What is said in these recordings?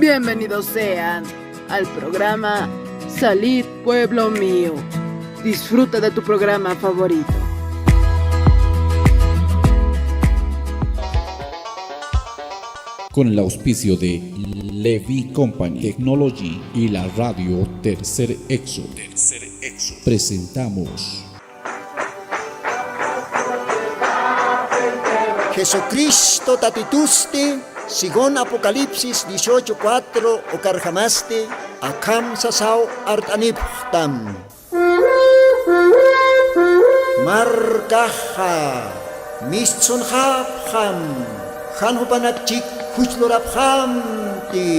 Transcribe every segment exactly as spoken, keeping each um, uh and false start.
Bienvenidos sean al programa Salid, pueblo mío. Disfruta de tu programa favorito. Con el auspicio de Levy Company Technology y la radio Tercer Exo, presentamos Jesucristo Tatitusti, según Apocalipsis dieciocho cuatro, ukarjamasti akham sasaw art'anipxtam. Markaxa mistsunxapxam, jan jupanakchik juch lurapxamti.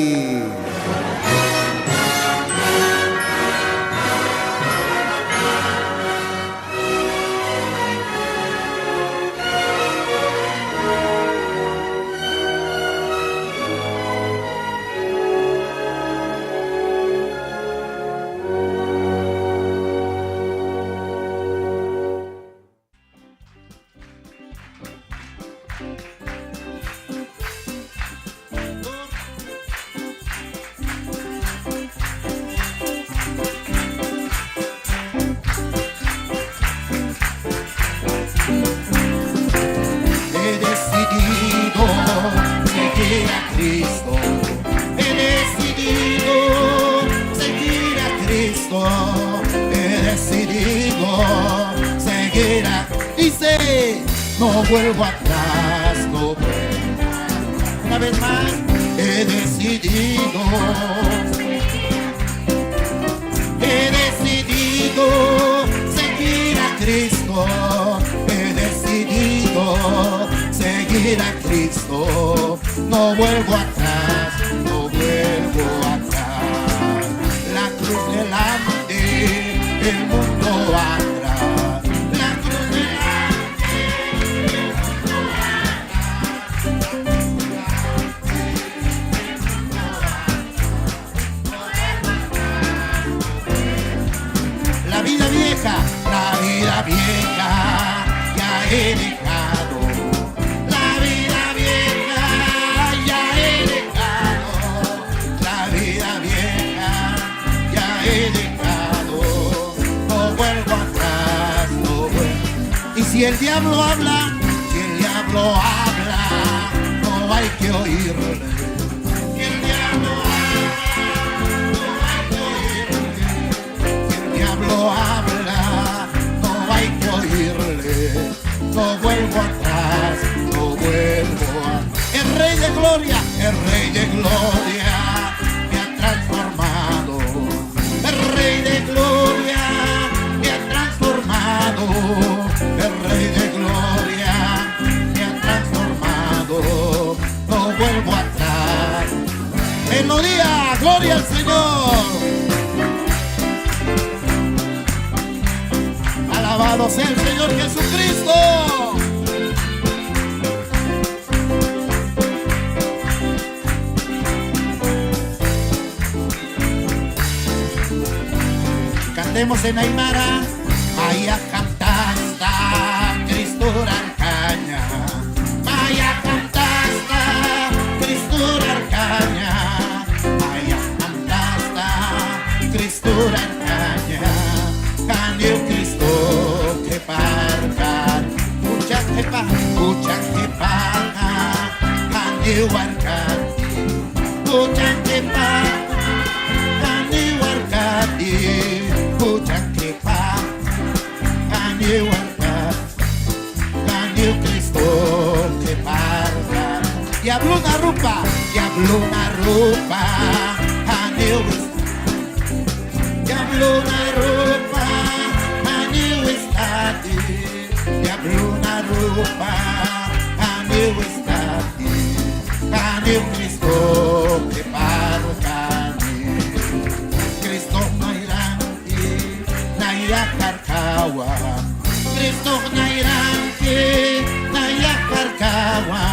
He decidido seguir a Cristo. He decidido seguir a Cristo. He decidido seguir a... Dice, no vuelvo atrás, no vuelvo atrás. Una vez más, he decidido, he decidido seguir a Cristo, he decidido seguir a Cristo, no vuelvo atrás, no vuelvo atrás. La cruz delante, el mundo atrás. La cruz delante, el mundo atrás. La vida vieja, la vida vieja, ya he dejado. La vida vieja, ya he dejado. La vida vieja, ya he dejado. No vuelvo atrás, no vuelvo. Y si el diablo habla, si el diablo habla, no hay que oírle. Si el diablo habla, no hay que oírle. Si el diablo habla, no hay que oírle. No vuelvo atrás, no vuelvo a... El Rey de Gloria, el Rey de Gloria me ha transformado. El Rey de Gloria me ha transformado. El Rey de Gloria me ha transformado. No vuelvo atrás. Melodía, gloria al Señor. Alabado sea el Señor Jesucristo. Cantemos en aymara. Mayak'amtasta Cristurarkañ. Mayak'amtasta Cristurarkañ. Mayak'amtasta Cristurarkañ. Janiw Cristo qhiparkan. Juchan qhipa, juchan qhipa, janiw warkan. Juchan qhipa, janiw warkati, juchan qhipa, janiw warkati, janiw Cristo qhiparkan. Diablun arupa, diablun arupa, janiw wis-, diablun arupa, janiw wistati. Diablun arupa, janiw wistati, janiw Cristo qhiparkani. Cristo nayranki, nayax jark'awa. Cristo nayranki, nayax jark'awa.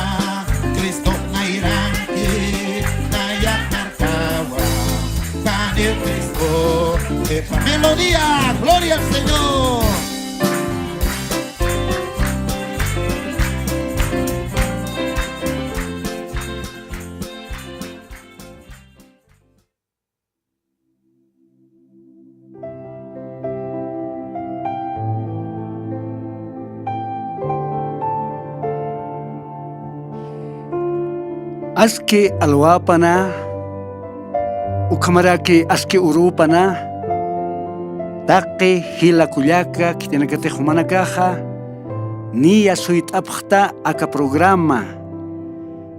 Cristo nayranki, nayax jark'awa. Janiw Cristo qhipa. Melodía, gloria al Señor. Aski alwapana, ukhamaraki aski urupana, taqi jila kullaka khitinakatix jumanakaxa, niya suyt'apxta aka programa,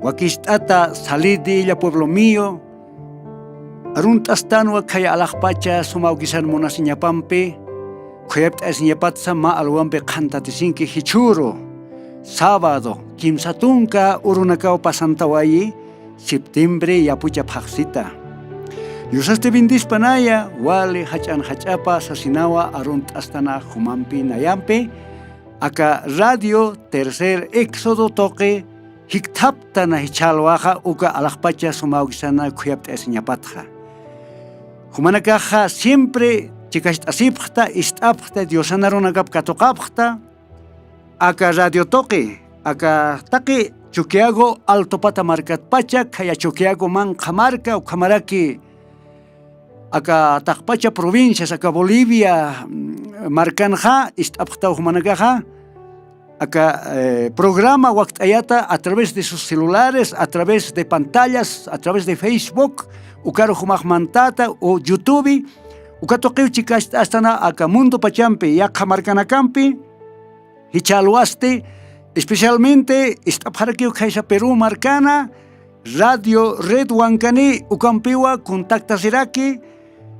wakist'ata Salid de ella pueblo mío, arunt'astanwa khaya alaxpacha suma awkisan munasiñapampi, khuyapt'ayasiñapatsa mä alwampi qhantatisinki jichhüru, sábado, kimsa tunka urunakaw pasantawayi, septiembre yapucha phaxsita. Diosasti bendispanaya, wali jach'an jach'apa sasinawa arunt'astana jumampi nayampi, aka Radio Tercer Éxodo tuqi jikthaptana jichha alwaxa uka alaxpacha suma awkisana khuyapt'ayasiñapatxa. Jumanakaxa siempre chikacht'asipxta, ist'apxta, Diosan arunakap katuqapxta, aka radio tuqi, aka taqi Chuquiago Altopata markatpacha, khaya Chuquiago manqha marka, ukhamaraki aka taqpacha provincias, aka Bolivia, mm, markanxa, ist'apxtaw jumanakaxa, aka, eh, programa wakt'ayata a través de sus celulares, a través de pantallas, a través de Facebook, ukaru jumax mantata, o YouTube, uka tuqiw chikacht'astana aka mundo pachampi, yaqha markanakampi, jichha alwasti, especialmente, ist'apxarakiw khaysa Perú markana, Radio Red Wankani ukampiwa contactasiraki.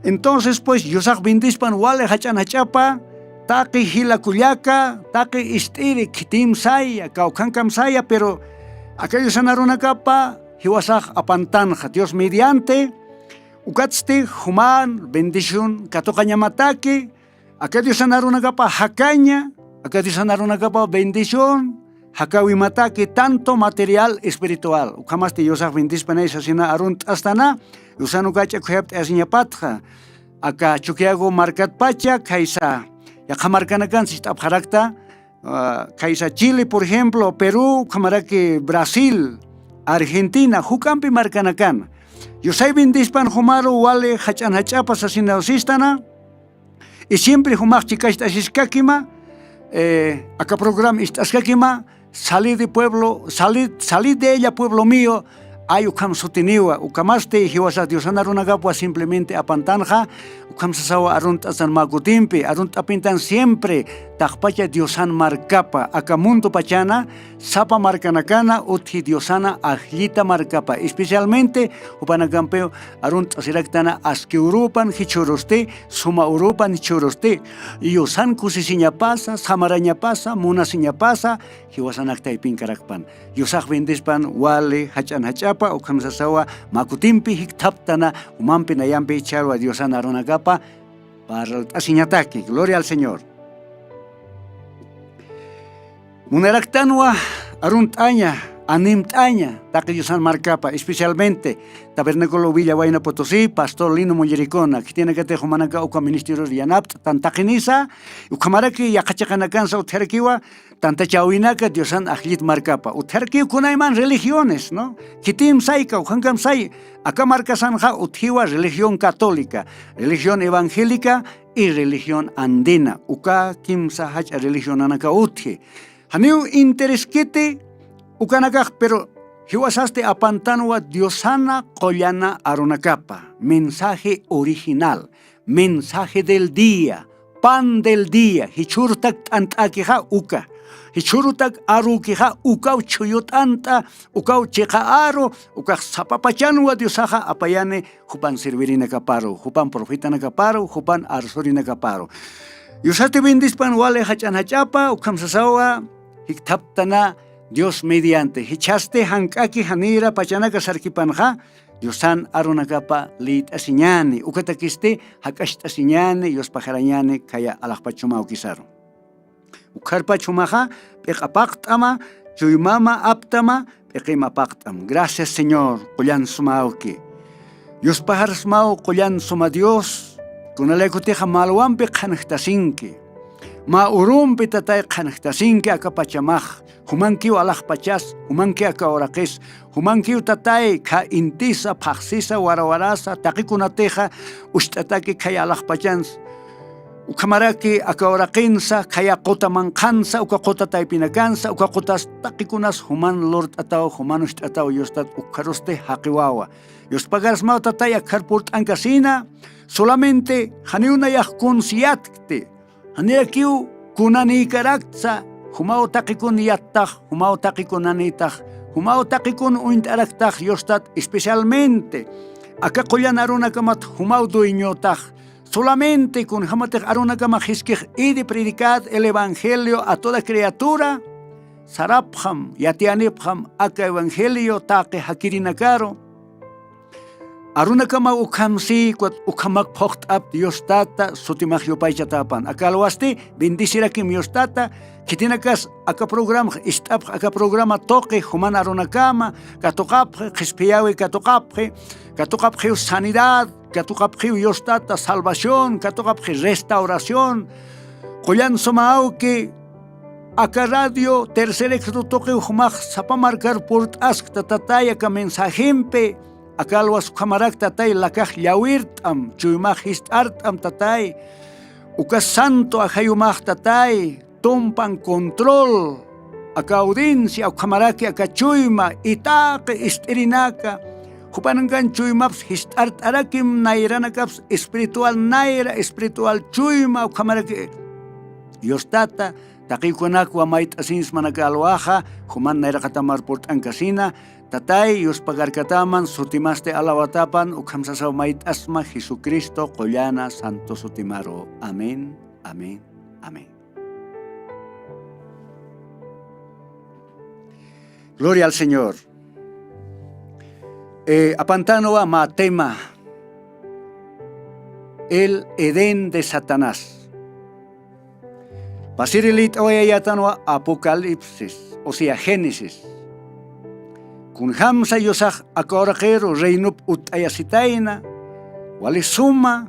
Entonces, pues, Diosax bendispan wali jach'an jach'apa, taqi jila kullaka, taqi ist'iri khitim saya, kawkhankam saya, pero aka Diosan arunakapa jiwasax apantanxa, Dios mediante, ukatsti juman bendición katuqañamataki, aka Diosan arunakapa jakaña, aka Diosan arunakapa bendición, jakawimataki tanto material, espiritual. Ukhamasti Diosax bendispanay sasina arunt'astana, Diosan uka jach'a khuyapt'ayasiñapatxa, aka Chuquiago markatpacha, khaysa, yaqha markanakan sist'apxarakta, ah, khaysa Chile, por ejemplo, Perú, ukhamaraki Brasil, Argentina, juk'ampi markanakan. Diosay bendispan jumaru wali jach'an jach'apa sasinaw sistana, y siempre jumax chikacht'asiskakima, eh, aka programa ist'askakima, Salid de pueblo, Salid, Salid de ella pueblo mío, ay ukham sutiniwa, ukhamasti jiwasa Diosan arunakapwa simplemente apantanxa, ukham sasawa arunt'astan mä kutimpi, arunt'apintan siempre, taqpacha Diosan markapa, aka mundo pachana, sapa markanakana, utji Diosana ajllita markapa, especialmente, jupanakampiw arunt'asiraktana aski urupan jichhürusti, suma urupan jichhürusti, Diosan kusisiñapasa, samarañapasa, munasiñapasa, jiwasanak taypinkarakpan. Diosax bendispan wali jach'an jach'apa, ukham sasawa mä kutimpi jikthaptana, jumampi nayampi jichharwa Diosan arunakapa, parlt'asiñataki. Gloria al Señor. Munaraktanwa arunt'aña, animt'aña, taqi Diosan markapa, especialmente Tabernáculo Villa Wayna Potosí, Pastor Lino Mulliricona, khitinakatix jumanaka uka ministerio yanapt'tan taqinisa, ukhamaraki yaqha chiqanakansa utjarakiwa, tantachäwinaka Diosan ajllit markapa. Utjarakiw kunayman religiones, ¿no? Khitim say, kawkhankam say, aka markasanxa utjiwa religión católica, religión evangélica y religión andina. Uka kimsa jach'a religionanakaw utji. Janiw intereskiti ukanakax, pero jiwasasti apantanwa Diosana qullana arunakapa. Mensaje original. Mensaje del día, pan del día, jichhürutak t'ant'äkixa uka, jichhürutak arukixa ukaw chhuyu t'ant'a, ukaw chiqa aru, ukax sapa pachanwa Diosaxa apayani jupan sirvirinakaparu, jupan profetanakaparu, jupan arsurinakaparu. Diosati bendispan wali jach'an jach'apa, ukham sasawa, jikthaptana Dios mediante. Jichhasti jank'aki janira pachanaka sarkipanxa, Diosan arunakapa liyt'asiñäni, ukatakisti jak'acht'asiñäni, yuspajarañäni khaya alaxpach juma awkisaru. Ukharpach jumaxa p'iq'apaqt'ama, chuymama aptama, p'iqim apaqt'am. Gracias, Señor, qullan suma awki. Yuspajar sumaw qullan suma Dios, kunalaykutixa mä alwampi qhanjtasinki. Mä urumpi, Tatay, qhanjtasinki aka pachamax. Jumankiw alaxpachas, jumanki aka uraqis, jumankiw, Tatay, kha intisa, phaxsisa, warawarasa, taqikunatixa ucht'ataki khaya alaxpachans. Ukhamaraki aka uraqinsa, khaya quta manqhansa, uka quta taypinakansa, uka qutas taqikunas juman lurt'ataw, juman ucht'ataw, yustat ukharusti jaqiwawa. Yuspagarsmaw tatay akhar purt'ankasina, solamente janiw nayax kuns yatkti, janirakiw kunanïkaraktsa, jumaw taqikun yattax, jumaw taqikun nanïtax, jumaw taqikun uñt'araktax, yustat especialmente aka qullan arunakamat jumaw dueñotax. Solamente kunjamatix arunakama jiskix, id y predicad el evangelio a toda criatura, sarapxam, yatiyanipxam aka evangelio taqi jakirinakaru. Arunakama ukhamsi, ukat ukhamak phuqt'apti, yustata sutimax yupaychatapan. Aka alwasti bendecirakim yustata, khitinakas aka programax ist'apxi, aka programa tuqi juman arunakama katuqapxi, qhispiyawi katuqapxi, katuqapxiw sanidad, katuqapxiw yustata salvación, katuqapxi restauración. Qullan suma awki, aka radio Tercer Éxodo tuqiw jumax sapa markar purt'askta tatay aka mensajimpi, aka alwas ukhamarak tatay lakax llawirt'am, chuymax jist'art'am tatay, uka santo ajayumax tatay, tumpan control, aka audiencia, ukhamaraki aka chuyma, itaqi ist'irinaka, jupanankan chuymapsa jist'art'arakim, nayranakapsa espiritual nayra, espiritual chuyma, ukhamaraki yustata, taqikunak wamayt'asinsmanaka alwaxa, juman nayraqatamar purt'ankasina, tatay, yuspagarkataman sutimasti alawatapan, ukham sasaw mayt'asma Jesucristo qullana santo sutimaru. Amén, amén, amén. Gloria al Señor. Eh, apantanwa mä tema, el Edén de Satanás. Pasiri lït'awayayätanwa Apocalipsis, o sea, Génesis. Kunjamsa yusax aka uraqiru reinup utt'ayasitayna, wali suma,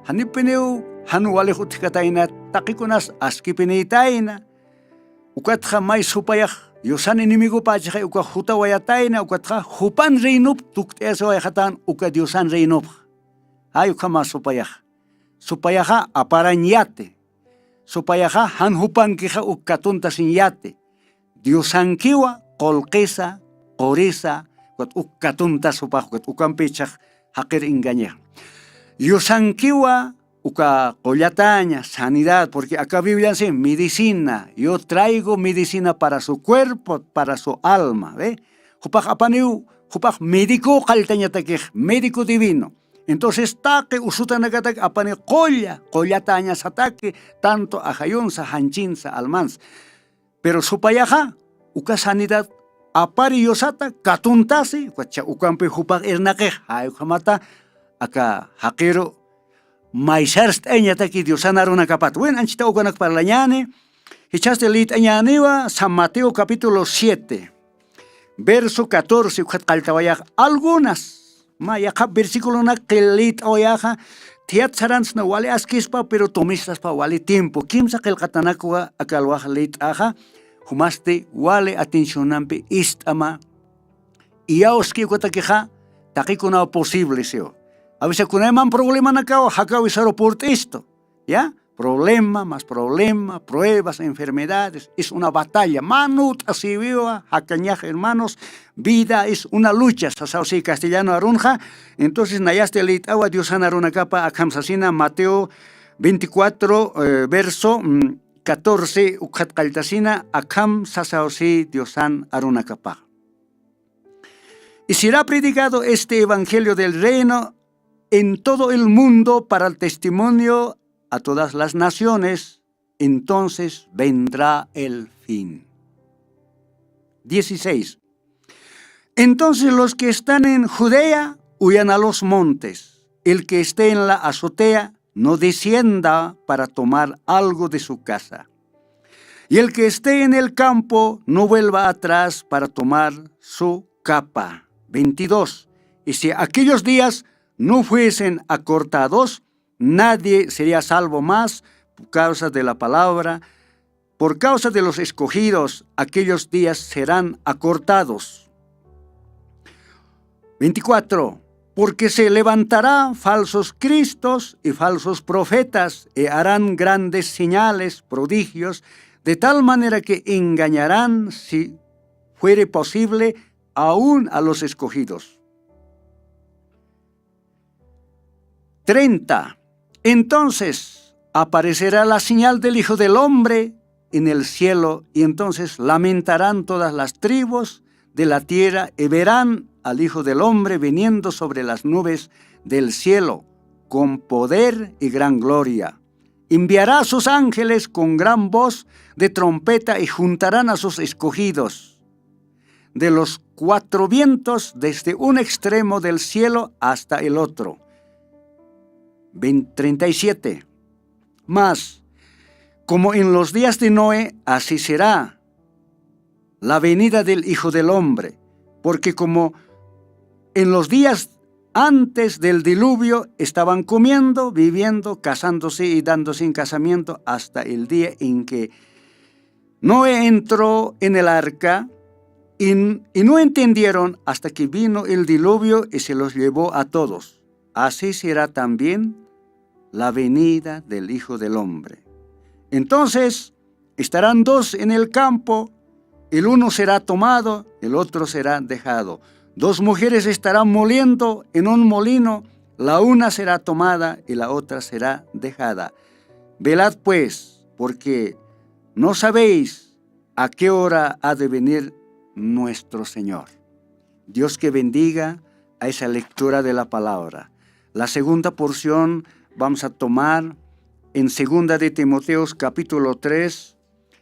janipiniw jan walix utjkatayna, taqikunas askipinïtayna, ukatxa may supayax yusan enemigopächixay uka jutawayatayna, ukatxa jupan reinup tukt'ayasiwayxatan uka diosan reinupxa. Ay ukhama supayax. Supayaxa aparañ yati. Supayaxa jan jupankixa uk katuntasin yati. Diosankiwa qullqisa, qurisa, ukat uk katuntas jupax, ukat ukampichax jaqir engañax. Diosankiwa uka qullataña, sanidad, porque aka Biblian si medicina, yo traigo medicina para su cuerpo, para su alma, ¿ve? Jupax apaniw, jupax médico qalltañatakix, médico divino. Entonces, taqi usutanakatak apani qulla, qullatañasataki, tanto ajayunsa, janchinsa, almansa. Pero supayaxa, uka sanidad apari yusata, katuntasi, ukacha ukampi jupax irnaqix, jay ukhamata, aka jaqiru maysarst'añataki diosan arunakapat. Bueno, anchita ukanak parlañäni, jichhasti lït'añäniwa, San Mateo capítulo siete, verso catorce, ukhat qalltawayax, algunas, mä yaqha versiculonak qillït'awayaxa, thiyat sarantsna wali askispa, pero tomistaspa wali tiempo. Kimsa qillqatanakwa aka alwax lït'axa, jumasti wali atencionampi ist'ama, iyawski ukatakixa, taqikunaw posible siw. A veces kunayman problemanakaw, jakawisaru purt'istu, ¿ya? Problema, más problema, pruebas, enfermedades, es una batalla. Mä nut'asiwiwa, jakañax hermanos, vida es una lucha, sasaw si castellano arunxa. Entonces, nayasti lït'awa diosan arunakapa akham sasina Mateo veinticuatro, eh, verso, mm, catorce, ukhat qalltasina, akham sasaw si diosan arunakapa. Y será predicado este evangelio del reino en todo el mundo para el testimonio a todas las naciones, entonces vendrá el fin. Dieciséis. Entonces los que están en Judea huyan a los montes, el que esté en la azotea no descienda para tomar algo de su casa. Y el que esté en el campo no vuelva atrás para tomar su capa. Veintidós. Y si aquellos días no fuesen acortados, nadie sería salvo más por causa de la palabra, por causa de los escogidos, aquellos días serán acortados. Veinticuatro. Porque se levantará falsos cristos y falsos profetas, y harán grandes señales, prodigios, de tal manera que engañarán, si fuere posible, aún a los escogidos. Treinta. Entonces aparecerá la señal del Hijo del Hombre en el cielo, y entonces lamentarán todas las tribus de la tierra, y verán al Hijo del Hombre viniendo sobre las nubes del cielo con poder y gran gloria. Enviará a sus ángeles con gran voz de trompeta, y juntarán a sus escogidos de los cuatro vientos, desde un extremo del cielo hasta el otro. Vein-, treinta y siete. Mas, como en los días de Noé, así será la venida del Hijo del Hombre, porque como en los días antes del diluvio estaban comiendo, viviendo, casándose y dándose en casamiento hasta el día en que Noé entró en el arca, y, y no entendieron hasta que vino el diluvio y se los llevó a todos. Así será también la venida del Hijo del Hombre. Entonces estarán dos en el campo, el uno será tomado, el otro será dejado. Dos mujeres estarán moliendo en un molino, la una será tomada y la otra será dejada. Velad pues, porque no sabéis a qué hora ha de venir nuestro Señor. Dios que bendiga a esa lectura de la palabra. La segunda porción vamos a tomar en segunda de Timoteos capítulo tres,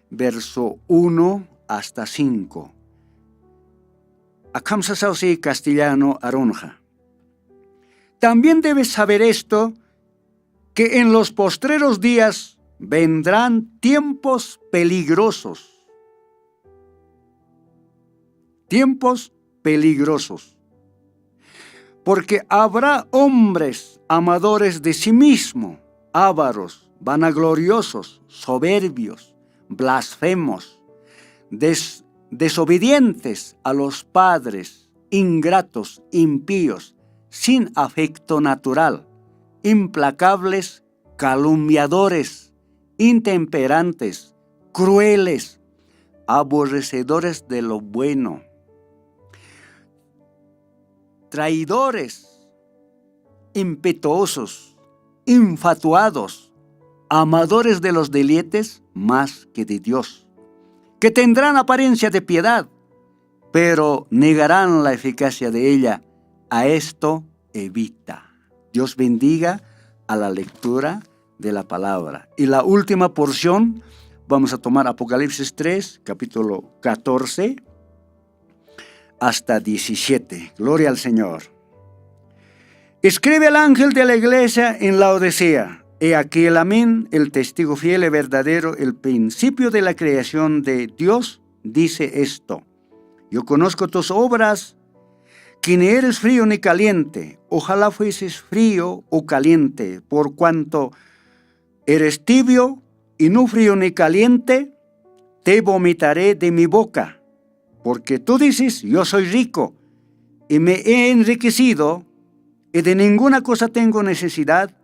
verso uno hasta cinco. Akham sasaw si castellano arunxa. También debes saber esto, que en los postreros días vendrán tiempos peligrosos. Tiempos peligrosos. Porque habrá hombres amadores de sí mismo, ávaros, vanagloriosos, soberbios, blasfemos, des-, desobedientes a los padres, ingratos, impíos, sin afecto natural, implacables, calumniadores, intemperantes, crueles, aborrecedores de lo bueno, traidores, impetuosos, infatuados, amadores de los deleites más que de Dios, que tendrán apariencia de piedad, pero negarán la eficacia de ella. A esto evita. Dios bendiga a la lectura de la palabra. Y la última porción, vamos a tomar Apocalipsis tres, capítulo catorce hasta diecisiete. Gloria al Señor. Escribe al ángel de la iglesia en Laodicea: He aquí el Amén, el testigo fiel y verdadero, el principio de la creación de Dios, dice esto: Yo conozco tus obras, que ni eres frío ni caliente. Ojalá fueses frío o caliente, por cuanto eres tibio y no frío ni caliente, te vomitaré de mi boca. Porque tú dices: Yo soy rico y me he enriquecido, y de ninguna cosa tengo necesidad,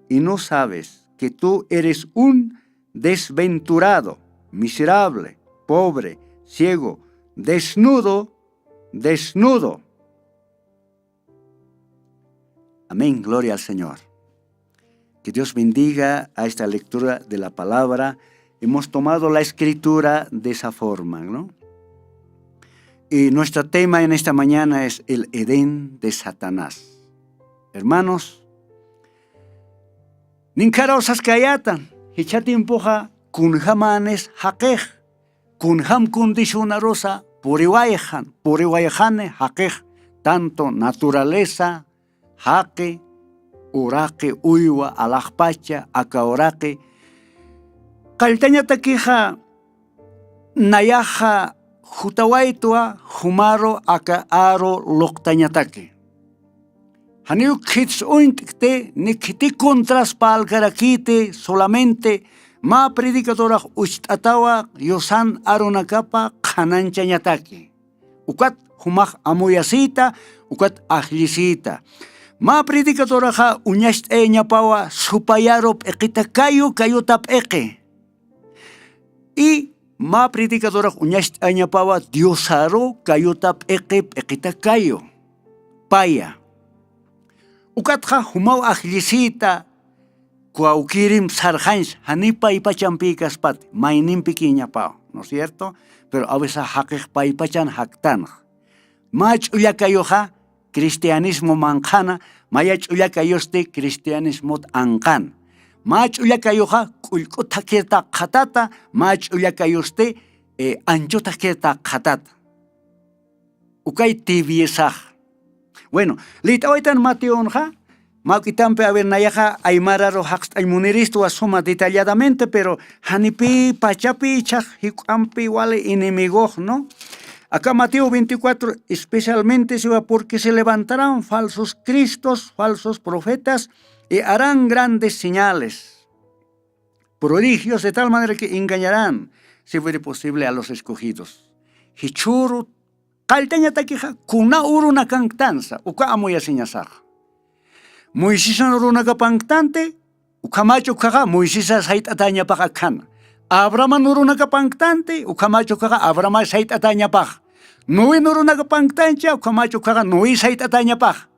y no sabes que tú eres un desventurado, miserable, pobre, ciego, desnudo, desnudo. Amén, gloria al Señor. Que Dios bendiga a esta lectura de la palabra. Hemos tomado la escritura de esa forma, ¿no? Y nuestro tema en esta mañana es el Edén de Satanás. Hermanos, ninkharaw saskayätan, jichha tiempoxa kunjamänis jaqix, kunjam condicionarusa puriwayxan, puriwayxani jaqix, tanto naturaleza, jaqi, uraqi, uywa, alaxpacha, aka uraqi. Qalltañatakixa nayaxa jutawaytwa, jumaru aka aru luqtañataki. Janiw khits uñt'kti, ni khiti contras parlkarakiti, solamente mä predicadorax ucht'atawa yusan arunakapa qhanañchañataki. Ukat jumax amuyasïta, ukat ajllisïta. Mä predicadoraxa uñacht'ayañapawa supayaru p'iqita kayu, kayuta p'iqi. Y mä predicadorax uñacht'ayañapawa diosaru kayuta p'iqi, p'iqita kayu, paya. Ukatxa jumaw ajllisïta, kwawkirimp sarxanch, janiw paypachampï kaspati, maynimpikïñapaw, ¿no es cierto? Pero a veces jaqix paypachan jaktanx. Mä ch'ullakayuxa cristianismo manqhana, maya ch'ullakayusti cristianismot anqan. Mä ch'ullakayuxa k'ullk'ut jakirta qhatata, mä ch'ullakayusti, eh, anchut jakirta qhatata. Ukay tibiesax. Bueno, lït'awaytan Mateonxa, mä juk'ampi, a ver, nayaxa aymararu jaqst'añ muniristwa suma detalladamente, pero janipï pachapi ichhax juk'ampi wali enemigox, ¿no? Acá Mateo veinticuatro, especialmente siwa, porque se levantarán falsos cristos, falsos profetas, y harán grandes señales, prodigios, de tal manera que engañarán, si fuere posible, a los escogidos. Jichhüru qalltañatakixa, kuna urunakanktansa, uka amuyasiñasaxa. Moisesan urunakapanktanti, ukhamach ukkhaxa Moisesa sayt'atañapax akkhana. Abrahaman urunakapanktanti, ukhamach ukkhaxa Abrahama sayt'atañapax. Noen urunakapanktancha, ukhamach ukkhaxa Noé sayt'atañapax.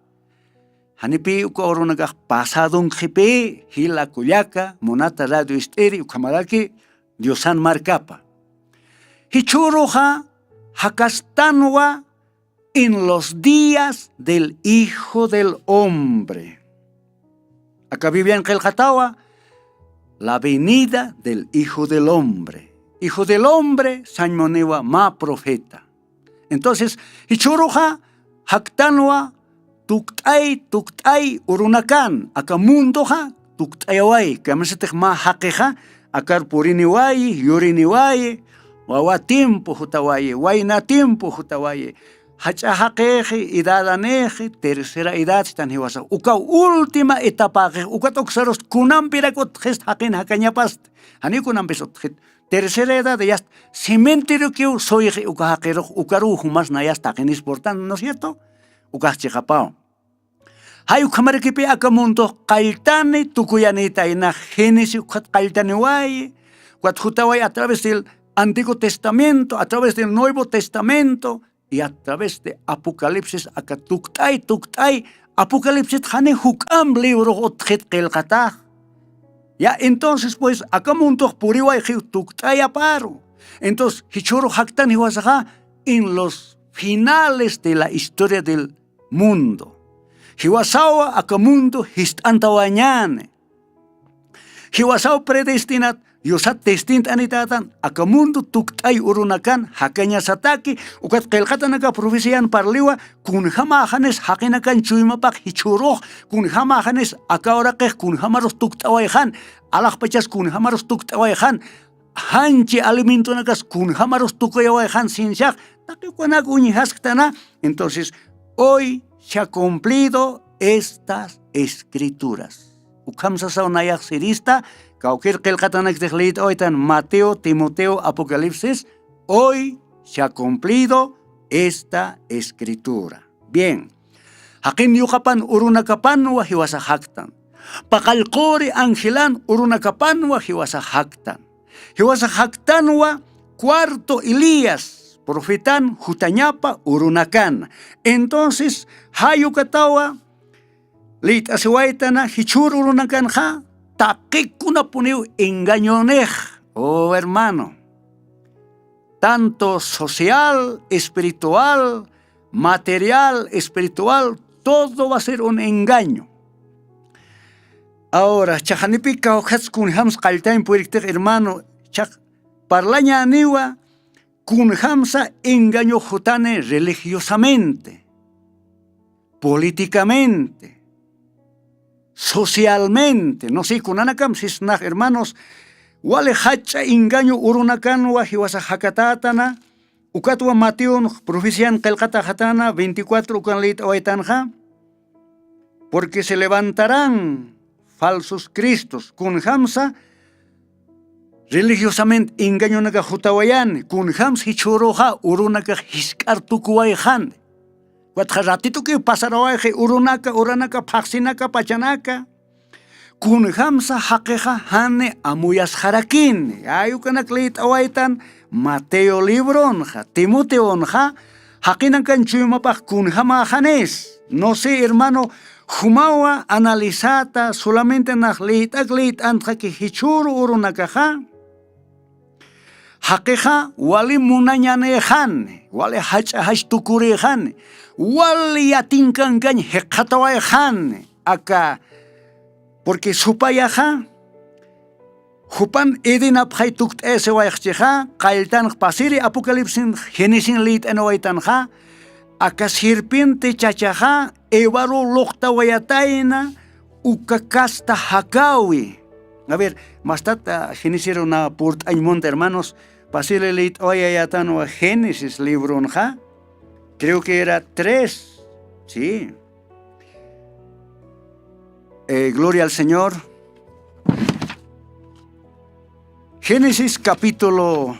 Janipï uka urunakax pasadunkxipï, jila kullaka, munata radio ist'iri, ukhamaraki Diosan markapa. Jichhüruxa jakastanwa en los días del Hijo del Hombre. Aka Biblian qillqatawa, la venida del Hijo del Hombre. Hijo del Hombre, sañ muniwa mä profeta. Entonces, jichhüruxa jaktanwa tukt'ay, tukt'ay urunakan, aka mundoxa tukt'ayaway, kamisatix mä jaqixa akar puriniwayi, yuriniwayi, wawa tiempo jutawayi, wayna tiempo jutawayi, jach'a jaqixi, edadanixi, tercera edad, jichhtan jiwasax. Uka última etapaxix, ukat uksarust kunampiraku utjxist jaqin jakañapasti, janiw kunampis utjxit. Tercera edad, ya cementeriokiw suyxi uka jaqirux, ukaruw jumas nayas taqinispurtan, ¿no es cierto? Ukax chiqapaw. Jay ukhamarakipi aka mundox qalltani tukuyanïtaynax, Génesis ukat qalltaniwayi, ukat jutaway a través del Antiguo Testamento, a través del Nuevo Testamento, y a través de Apocalipsis, aka tukt'ay, tukt'ay, Apocalipsis jani juk'amp librox utjxit qillqatax. Ya, entonces, pues, aka mundox puriwayxiw tukt'ayaparu. Entonces, jichhürux jaktan jiwasaxa en los finales de la historia del mundo. Jiwasawa aka mundo jist'antawañäni. Jiwasaw predestinat, Diosat destint'anitätan, aka mundo tukt'ay urunakan jakañasataki, ukat qillqatanaka profecían parliwa, kunjamäxanis jaqinakan chuymapax jichhürux, kunjamäxanis aka uraqix kunjamarus tukt'awayxan, alaxpachas kunjamarus tukt'awayxan, janchi alimentonakas kunjamarus tukuyawayxan sinsax, taqi ukanak uñjasktana. Entonces, hoy se ha cumplido estas escrituras. Ukham sasaw nayax sirista, kawkir qillqatanaktix lït'awaytan Mateo, Timoteo, Apocalipsis, hoy se ha cumplido esta escritura. Bien. Jaqin yuqapan urunakapanwa jiwasax jaktan. Paqallqüri angelan urunakapanwa jiwasax jaktan. Jiwasax jaktanwa cuarto Elías profetan jutañapa urunakan. Entonces, jay ukatawa lït'asiwaytana jichhür urunakanxa, taqikunapuniw engañonix, oh hermano. Tanto social, espiritual, material, espiritual, todo va a ser un engaño. Ahora, chaqanipi kawkhats kunjams qalltañ puriktix, hermano, chaq parlañäniwa kunjamsa engaño jutani religiosamente, políticamente, socialmente, no sé, kunanakam sisnax, hermanos, wali jach'a engaño urunakanwa jiwasax jakatätana, ukatwa Mateon profecían qillqataxatana veinticuatro ukan lït'awaytanxa, porque se levantarán falsos cristos, kunjamsa religiosamente engañonakax jutawayani, kunjams jichhüruxa urunakax jisk'ar tukuwayxani. Ukatxa ratitukiw pasarawayxi urunaka, uranaka, phaxsinaka, pachanaka. Kunjamsa jaqixa jani amuyasxarakini. Ay ukanak liyt'awaytan Mateo libronxa, Timoteonxa, jaqinakan chuymapax kunjamäxanis. No sé, hermano, jumawa analizata, solamente nax liyt'ak liyt'antxaki jichhüru urunakaxa. Jaqixa wali munañanïxani, wali jach'a jachtukurïxani, wali yatinkankañ jikxatawayxani, aka, porque supayaxa, jupan Edén apxay tukt'ayasiwayxchixa, qalltanx pasiri Apocalipsis Génesis liyt'anawaytanxa, aka sirpiente chachaxa, Evaruw luqtawayatayna, uka kasta jakäwi. A ver, mastata Génesis runa purt'añ munta, hermanos, pasiri liyt'awayayätanwa Génesis libronxa, creo que era tres, sí. Eh, gloria al Señor. Génesis capítulo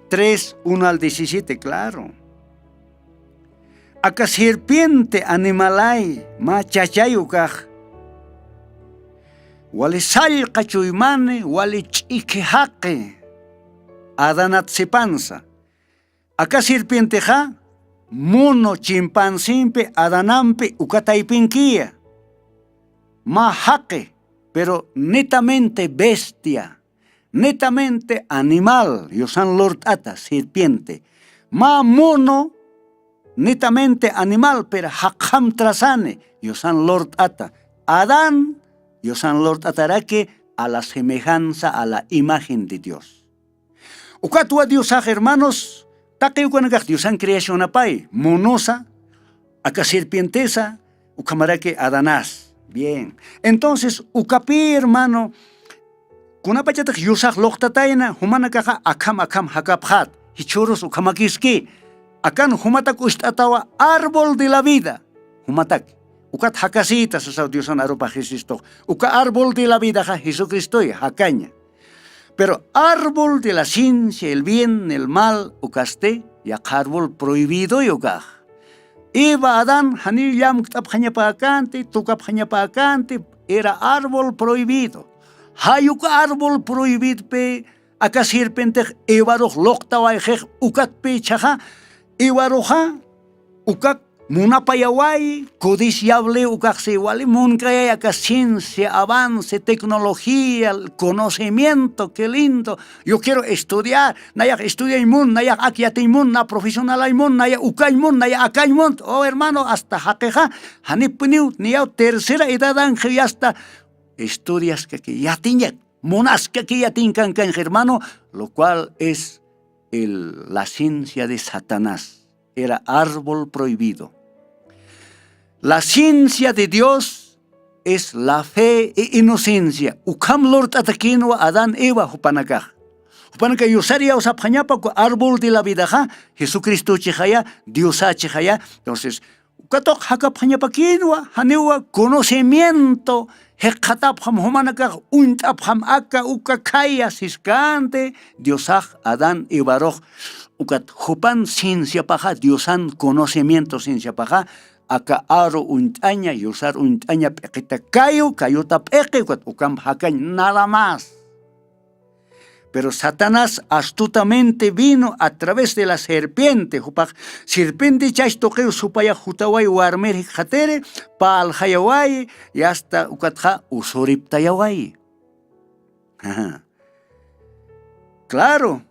tres, uno al diecisiete, claro. Aka sirpiente animalay, mä chachay ukax. Wali sallqa chuymani, wali ch'ikhi jaqi. Adanat sipansa. Aka sirpientexa, mono chimpanzimpi, Adanampi uka taypinkiya. Mä jaqi, pero netamente bestia, netamente animal, yusan lurt'ata, sirpiente. Mä mono, netamente animal, pero jaqjam trazani, yusan lurt'ata. Adán, yusan lurt'ataraki a la semejanza, a la imagen de Dios. Ukatwa Diosax, hermanos, taqi ukanakax Diosan creacionapay, monosa, aka sirpientesa, ukhamaraki Adanás. Bien. Entonces, ukapï, hermano, kunapachatix yusax luqtatayna, jumanakaxa akham akham jakapxät, jichhürus ukhamakiski, akan jumatak ucht'atawa árbol de la vida, jumatak. Ukat jakasïta sasaw Diosan arupax Jesucristox. Uka árbol de la vidaxa Jesucristoy jakaña. Pero árbol de la ciencia, el bien, el mal, ukasti, yaqha árbol prohibidoy ukax. Eva, Adán, janiw llamkt'apxañapäkänti, tukapxañapäkänti, era árbol prohibido. Jay uka árbol prohibidpi, aka sirpientex Evarux luqtawayxix, ukatpï jichhaxa, Evaruxa, ukak munapayawayi, codiciable ukaxsi wali munkayay aka ciencia, avance, tecnología, conocimiento, qué lindo. Yo quiero estudiar, nayax estudiañ mun, nayax ak yatiñ mun, na profesionalañ mun, naya ukañ mun, naya akañ mun. Oh, hermano, hasta jaqixa, janipuniw, niyaw tercera edadanxiw ya hasta estudiaskaki, yatiñak, munaskaki, yatiñ kankañx, hermano, lo cual es el, la ciencia de Satanás. Era árbol prohibido. La ciencia de Dios es la fe e inocencia. Ukham lurt'atakïnwa Adán, Eva jupanakax. Jupanakax yusariyawsapxañapa uka árbol de la vidaxa, Jesucristochixaya, Diosächixaya. Entonces, uka tuq jakapxañapakïnwa, janiwa conocimiento, jikxatapxam jumanakax, uñt'apxam aka uka khaya siskänti, Diosax Adán Evarux, ukat jupan cienciapaxa, Diosan conocimiento cienciapaxa, aka aru uñt'aña, yusar uñt'aña p'iqita kayu, kayuta p'iqi, ukat ukamp jakañ, nada más. Pero Satanás astutamente vino a través de la serpiente, jupax sirpiente chach tuqiw supayax jutaway warmir jikxatiri, parlxayawayi, y hasta ukatxa usuriptayawayi. Claro,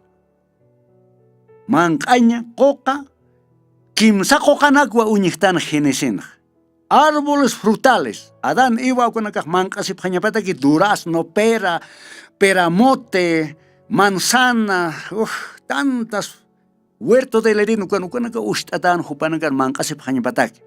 manq'aña, quqa, kimsa quqanakwa uñjtan Genesinx. Árboles frutales. Adán, Eva ukanakax manq'asipxañapataki durazno, pera, peramote, manzana, uf, tantas, huerto del Edén, ukan, ukanaka ucht'atän jupanakan manq'asipxañapataki.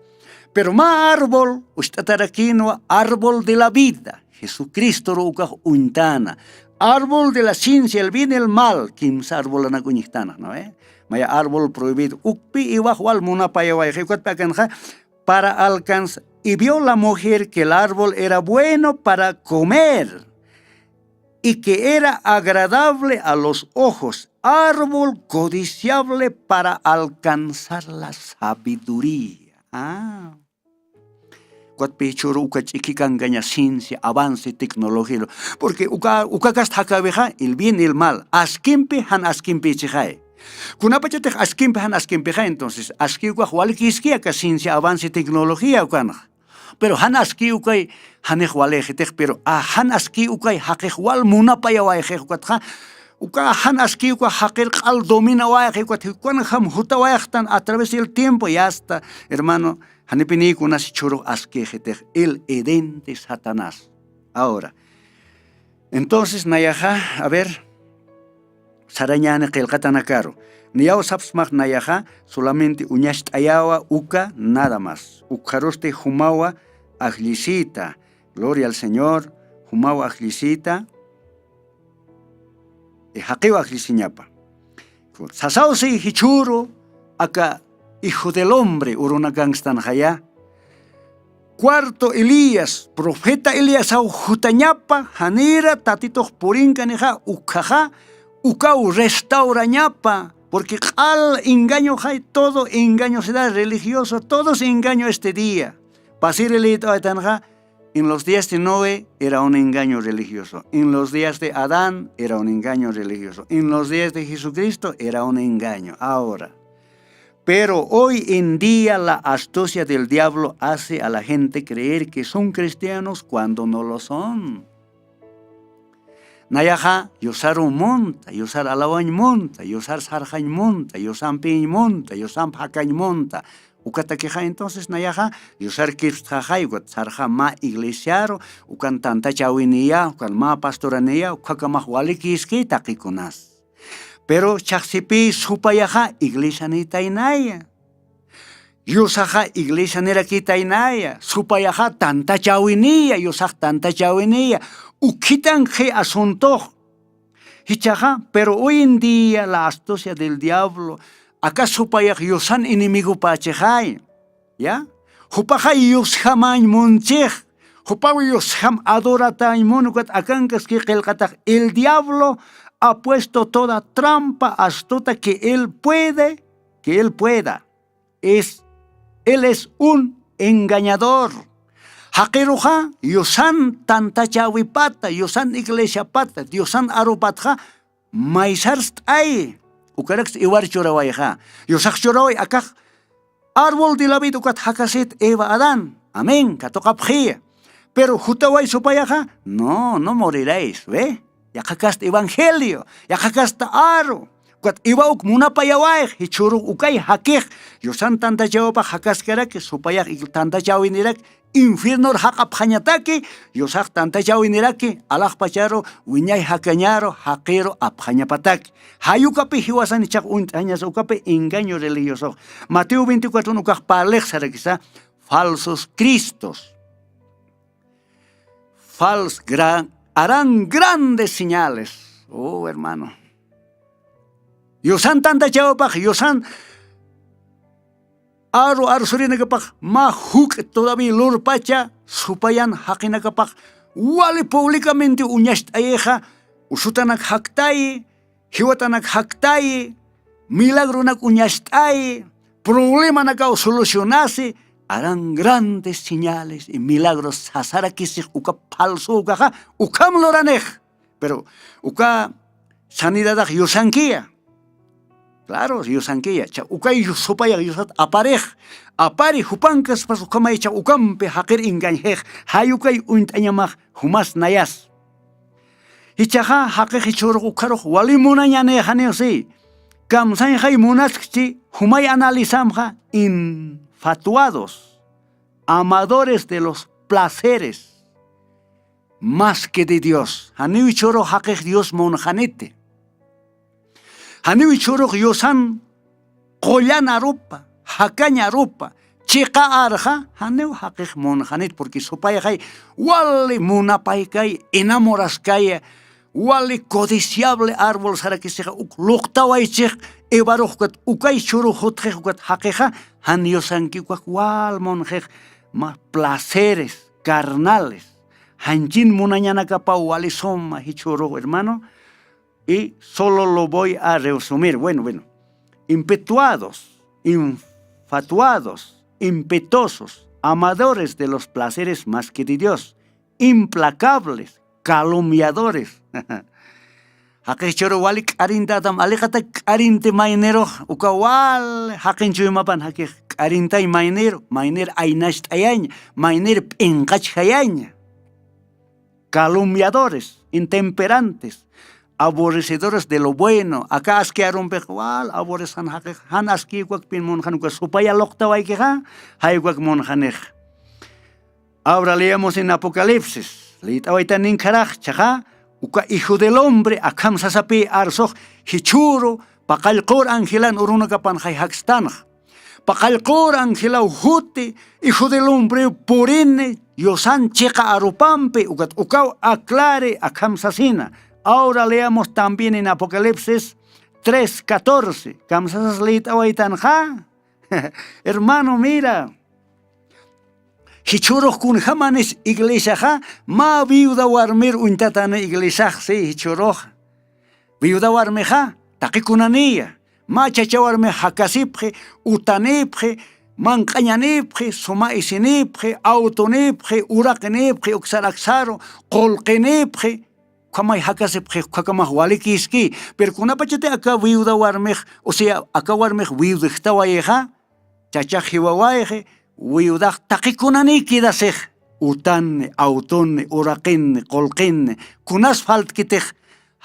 Pero mä árbol ucht'atarakïnwa, árbol de la vida. Jesucristoru ukax uñtäna. Árbol de la ciencia, el bien, el mal, kimsa arbolanak uñjtäna, ¿no ve? Maya árbol prohibido. Ukpi Evax wal munapayawayxi, ukatpi akanxa, para alcanzar. Y vio la mujer que el árbol era bueno para comer y que era agradable a los ojos, árbol codiciable para alcanzar la sabiduría. Ah. Ukat pichuru uka ch'ikikankaña ciencia, avance, tecnología. Porque uka, uka kasta jakawixa, el bien, el mal. Askimpi, jan askimpi chixay. Kunapachatix askimpi, jan askimpixa, entonces, aski ukax walikiski aka ciencia, avance, tecnología ukanxa. Pero jan aski ukay, janix walixitix, pero, ah, jan aski ukay, jaqix wal munapayawayxix ukatxa, uka jan aski uka jaqir q'al dominawayxi ukat, ukanjam jutawayaxtan a través del tiempo, ya está, hermano, janipinï kunas jichhürux askixitix, el Edén de Satanás. Ahora, entonces, nayaxa, a ver, sarañäni qillqatanakaru. Niyaw sapxsmax nayaxa, solamente uñacht'ayawa uka, nada más. Ukxarusti jumawa ajllisita. Gloria al Señor, jumawa ajllisita. Y jaqiwa ajllisiñapa. Sasawsi jichhüru aka Hijo del Hombre urunakanstanxaya. Cuarto Elías, profeta Elíasaw jutañapa, janira Tatitux purinkanixa, ukhaxa, ukaw restaurañapa, porque q'al engañoxay, todo engañosidad religioso, todo es engaño este día. Pasiri liyt'awaytanxa, en los días de Noé era un engaño religioso, en los días de Adán era un engaño religioso, en los días de Jesucristo era un engaño. Ahora, pero hoy en día la astucia del diablo hace a la gente creer que son cristianos cuando no lo son. Nayaxa, yusar umunta, yusar alawañ munta, yusar sarxañ munta, yusampiñ munta, yusamp jakañ munta. Ukatakixa, entonces, nayaxa, yusar kipstxaxay, ukat sarxa mä iglesiaru, ukan tantachäwinïya, ukan mä pastoranïya, ukhakamax walikïski taqikunas. Pero chhaxsipï supayaxa iglesianïtaynaya. Yusaxa iglesianirakitäynaya. Supayaxa tantachäwinïya, yusax tantachäwinïya. Ukhitankxi asuntox. Jichhaxa, pero hoy en día la astucia del diablo, aka supayax yusan enemigopächixay. ¿Ya? Jupaxay yusjamäñ munchix. Jupaw yusjam adoratäñ mun, ukat akankaski qillqatax. El diablo ha puesto toda trampa, astuta que él puede, que él pueda. Es, él es un engañador. Jaqiruxa, yusan tantachäwipata, yusan iglesiapata, yusan arupatxa, maysarst'ay, ukaraksa iwar churawayxa. Yusax churaway akax árbol de la vida ukat jakasit Eva Adán. Amén. Katuqapxiya. Pero jutaway supayaxa, no, no moriréis, ¿ve? Yaqha kasta evangelio, yaqha kasta aru. Ukat Eva uk munapayawayx, jichhürux ukay jakix, yusan tantachäwipax jakaskaraki, supayax ik-, tantachäwinirak, infiernor jaq'apxañataki, yusax tantachäwiniraki, alaxpacharu, wiñay jakañaru, jaqiru apxañapataki. Jay ukapi jiwasan jichhax uñt'añasa ukapi engaño religiosox. Mateo veinticuatro ukax parlix sarakisa, falsos cristos. Fals-, gran-, harán grandes señales. Oh, hermano. Yusan tantachäwipax, yusan aru arsurinakapax, mä juk'a todavía lurpacha supayan jaqinakapax, wali públicamente uñacht'ayixa, usutanak jaktayi, jiwatanak jaktayi, milagronak uñacht'ayi, problemanakaw solucionasi, harán grandes señales y milagros sasarakisix uka falso ukaxa, ukham luranix. Pero uka sanidadax yusankiya. Claro, yusankiya. Cha ukay yus-, supayax yusat aparix. Apari jupankaspas ukhamay cha ukampi jaqir engañjix. Jay ukay uñt'añamax jumas nayas. Jichhaxa jaqix jichhürux ukharux wali munañanïxaniw si. Kamsañxay munaskchi jumay analizamxa infatuados, amadores de los placeres más que de Dios. Janiw jichhürux jaqix Dios munxaniti. Janiw jichhürux yusan qullan arupa, jakañ arupa, chiqa arxa, janiw jaqix munxanit, porque supayxay wali munapaykay, enamoraskaya, wali codiciable árbol sarakisixa, uk luqtawaychix, Evarux ukat ukay jichhürux jutxix ukat jaqixa, jan yusanki ukax wal munxix, más placeres carnales. Janchin munañanakapaw wali suma jichhürux, hermano. Y solo lo voy a resumir. Bueno, bueno. Impetuados, infatuados, impetuosos, amadores de los placeres más que de Dios, implacables, calumniadores. Jaqix churu wali k'arintatam, aliqata k'arinti maynirux, uka wal jaqin chuymapan jaqix k'arintay mayniru, maynir aynacht'ayaña, maynir p'inqachjayaña. Calumniadores, intemperantes, aborrecedores de lo bueno. Aka aski arumpix wal aborresan jaqix, jan aski ukwakpin munxan, uka supaya luqtawaykixa, jay ukwak munxanix. Ahora leemos en Apocalipsis. Liyt'awaytan ninkharax, chaxa, uka hijo del hombre akham sasapï arsux, jichhüru, paqallqur angelan urunakapan jay jakstanxa. Paqallqur angelaw juti, hijo del hombre purini, yusan chiqa arupampi, ukat ukaw aklari akham sasina. Ahora leamos también en Apocalipsis tres catorce. Kamsasas liyt'awaytanxa. Hermano, mira. Jichhürux kunjamanis iglesiaxa, mä viuda warmir uñtatani iglesiax, si, jichhürux. Viuda warmixa, taqi kunaniya, mä chacha warmix jakasipxi, utanipxi, manq'añanipxi, suma isinipxi, awtunipxi, uraqinipxi, uksar aksaru, qullqinipxi, ukhamay jakasipxi, ukhakamx walikiski. Pero kunapachati aka viuda warmix, o sea, aka warmix viudxtawayixa, chachax jiwawayxi, viudax taqi kunani quedasix, utanni, awtunni, uraqinni, qullqinni, kunas faltkitix,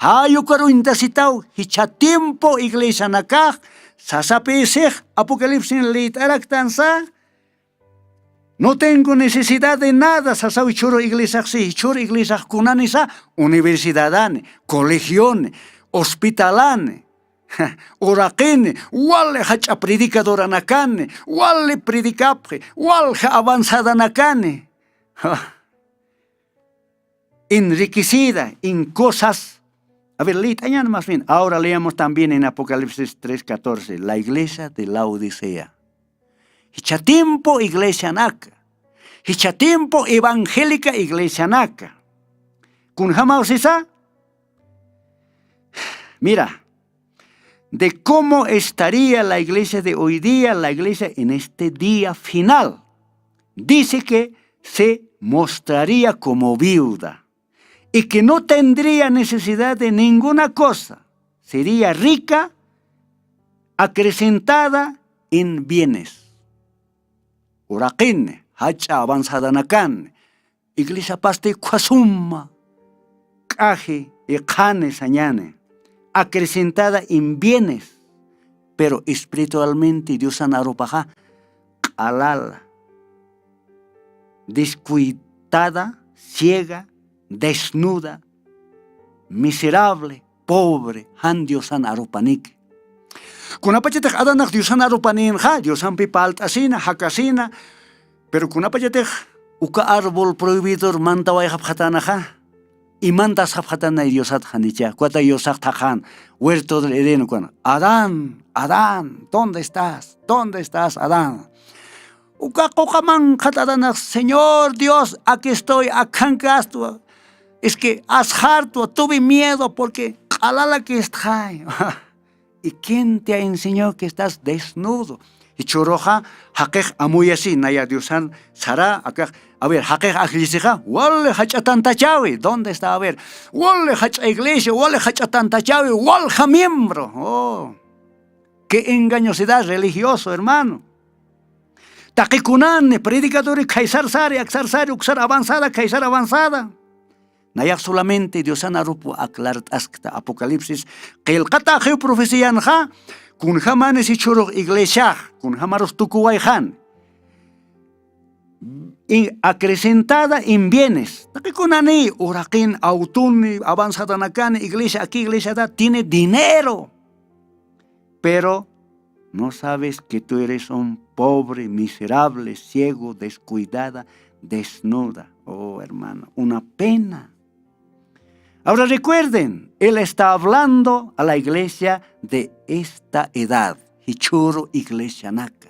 jay ukar uñtasitaw, jichha tiempo iglesianakax, sasapïsix, Apocalipsin liyt'araktansa, no tengo necesidad de nada, sasaw jichhürux iglesiax, si, jichhürux iglesiax kunanisa, universidadani, colegioni, hospitalani, uraqini, wali jach'a predicadoranakani, wali predicapxi, walja avanzadanakani. Enriquecida en cosas. A ver, liyt'añan más bien. Ahora leamos también en Apocalipsis tres catorce, la iglesia de Laodicea. Jichha tiempo iglesianaka. Jichha tiempo evangélica iglesianaka. Kunjamaw sisa. Mira, de cómo estaría la iglesia de hoy día, la iglesia en este día final. Dice que se mostraría como viuda y que no tendría necesidad de ninguna cosa, sería rica, acrecentada en bienes. Uraqini, jach'a avanzadanakan, iglesiapasti ukhasuma, k'aji, iqhani, sañani, acrecentada en bienes, pero espiritualmente Diosan arupaxa q'alala, descuidada, ciega, desnuda, miserable, pobre, jan Diosan arupaniki. Kunapachatix Adanax Diosan arupanïnxa, Diosampi palt'asina, jakasina, pero kunapachatix uka árbol prohibidor mantawayxapxatanaxa, imantasxapxatanay Diosat janicha, ukat Diosax thaqhan, huerto del Edén, ukan, Adán, Adán, ¿dónde estás? ¿Dónde estás, Adán? Uka quqa manqhat Adanax, Señor Dios, aquí estoy, akhankastwa. Es que asxartwa, tuve miedo porque q'alalakistxay. ¿Y quién te enseñó que estás desnudo? Jichhüruxa, jaqix amuyasi, naya Diosan sara, akax, a ver, jaqix ajllisixa, wali jach'a tantachawi, ¿dónde está? A ver, wali jach'a iglesia, wali jach'a tantachawi, walja miembro. Oh, qué engañosidad religioso, hermano. Taqi kunani, predicadori, khaysar sari, aksar sari, uksar avanzada, khaysar avanzada. Nayax solamente Diosan arupu aklart'askta Apocalipsis, qillqata axiw profecianxa, kunjamanis jichhürux iglesiax, kunjamarus tukuwayxan. Y acrecentada en bienes. Taqi kunani, uraqin, awtuni, avanzadanakani, iglesia, aquí iglesiada, tiene dinero. Pero no sabes que tú eres un pobre, miserable, ciego, descuidada, desnuda. Oh, hermano, una pena. Ahora recuerden, él está hablando a la iglesia de esta edad. Jichhüru iglesianaka.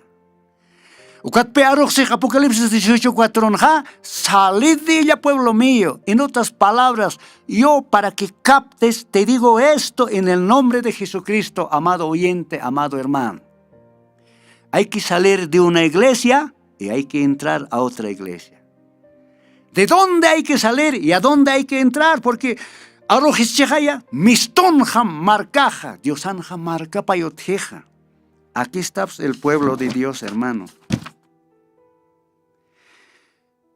Ukatpi aruxsix Apocalipsis dieciocho cuatronxa, salid de ella, pueblo mío, en otras palabras, yo para que captes, te digo esto en el nombre de Jesucristo, amado oyente, amado hermano. Hay que salir de una iglesia y hay que entrar a otra iglesia. ¿De dónde hay que salir y a dónde hay que entrar? Porque aruxis chixaya, mistunxa markaxa, Diosanxa markapay utjixa. Aquí está, pues, el pueblo de Dios, hermano.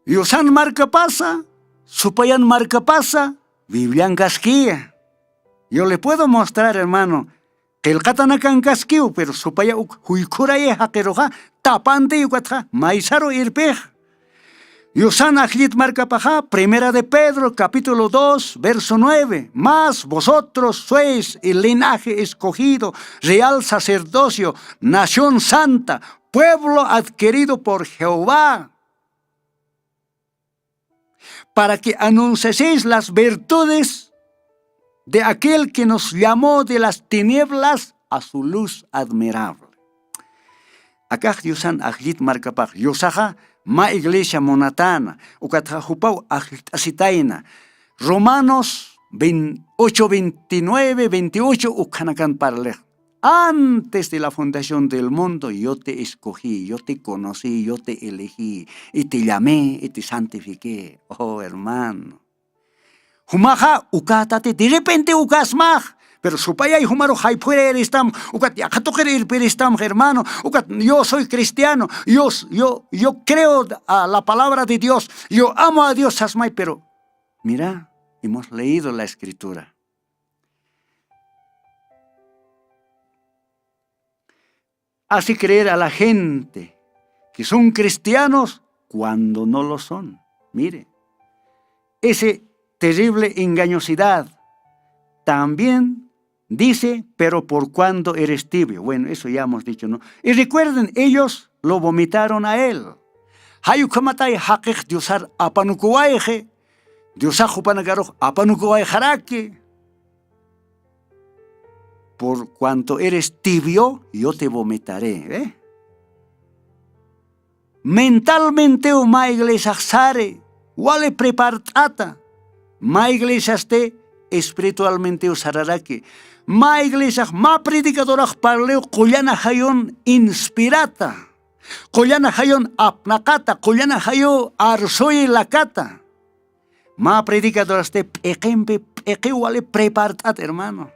Diosan markapasa, supayan markapasa, Biblian kaskiya. Yo le puedo mostrar, hermano, qillqatanakan kaskiw, pero supaya uk juykhurayay jaqiruxa, tapantiy ukatxa, maysaru irpix. Diosan ajllit markapaxa, Primera de Pedro, capítulo dos, verso nueve: "Mas vosotros sois el linaje escogido, real sacerdocio, nación santa, pueblo adquirido por Jehová, para que anunciéis las virtudes de aquel que nos llamó de las tinieblas a su luz admirable". Akax Diosan ajllit markapax, Diosaxa mä iglesia munatäna, ukatxa jupaw ajllt'asitayna. Romanos vein-, ocho veintinueve, veintiocho, ukhanakan parlix. Antes de la fundación del mundo, yo te escogí, yo te conocí, yo te elegí, y te llamé, y te santifiqué. Oh, hermano. Jumaxa ukätati, de repente ukasmax. Pero supayay jumaru jayphuriristam, ukat yaqha tuqir irpiristam, hermano. Ukat yo soy cristiano, yo, yo, yo creo a la palabra de Dios, yo amo a Dios, sasmay, pero mira, hemos leído la escritura. Hace creer a la gente que son cristianos cuando no lo son. Mire, ese terrible engañosidad. También dice: "Pero por cuanto eres tibio". Bueno, eso ya hemos dicho, ¿no? Y recuerden, ellos lo vomitaron a él. Jay ukhamatay jaqix Diosar apanukuwayxi, Diosax jupanakarux apanukuwayxaraki. "Por cuanto eres tibio, yo te vomitaré", ¿eh? Mentalmentew mä iglesiax sari, wali prepart'ata. Mä iglesiasti espiritualmentew sararaki. Mä iglesiax mä predicadorax parliw qullan ajayun inspirata. Qullan ajayun apnaqata, qullan ajayu arsuyi lakata. Mä predicadorasti p'iqimpi p'iqiw wali prepart'at, hermano.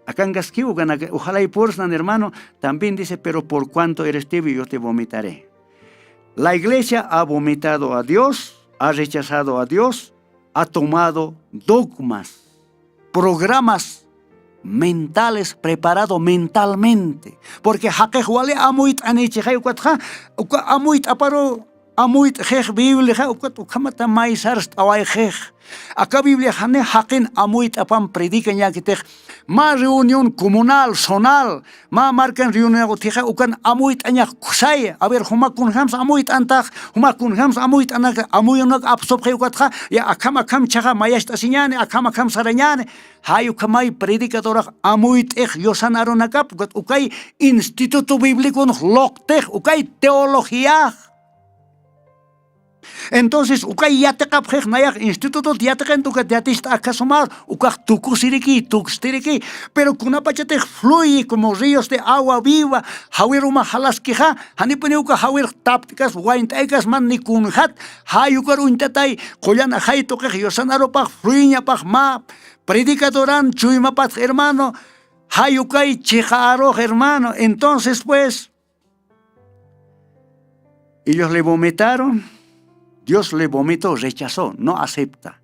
Akankaskiw ganaka, ojalá y pursnan, hermano. También dice: "Pero por cuanto eres tibio, yo te vomitaré". La iglesia ha vomitado a Dios, ha rechazado a Dios, ha tomado dogmas, programas mentales, preparado mentalmente. Porque jaqix wali amuyt'anichixay ukatxa, uka amuyt'aparu, amuyt'xix Bibliaxa, ukat ukhamata maysarst'awayxix. Aka Bibliaxani jaqin amuyt'apam predikañäkitix, mä reunión comunal, zonal, mä markan reunión utjixa, ukan amuyt'añax kusaya. A ver, juma kunjams amuyt'antax, juma kunjams amuyt'anak, amuyunak apsupxi ukatxa, ya akham akham chhaxa mayacht'asiñäni, akham akham sarañäni. Jay ukhamay predicadorax amuyt'ix Diosan arunakap, ukat ukay instituto bíblico luqtix, ukay teologiax. Entonces, ukay yatiqapxix nayax institutot yatiqinta ukat yaticht'axasumar, ukax tukusiriki, tukstiriki, pero kunapachatix fluye como ríos de agua viva, jawir uma jalaskixa, janipuni uka jawir tapt'ikas, waynt'aykas man ni kunjat, jay ukar uñtatay, qullan ajay tuqix Diosan arupax fluyeñapax mä predicadoran chuymapatx, hermano, jay ukay chiqa arux, hermano. Entonces, pues, ellos le vomitaron, Dios le vomitó, rechazó, no acepta.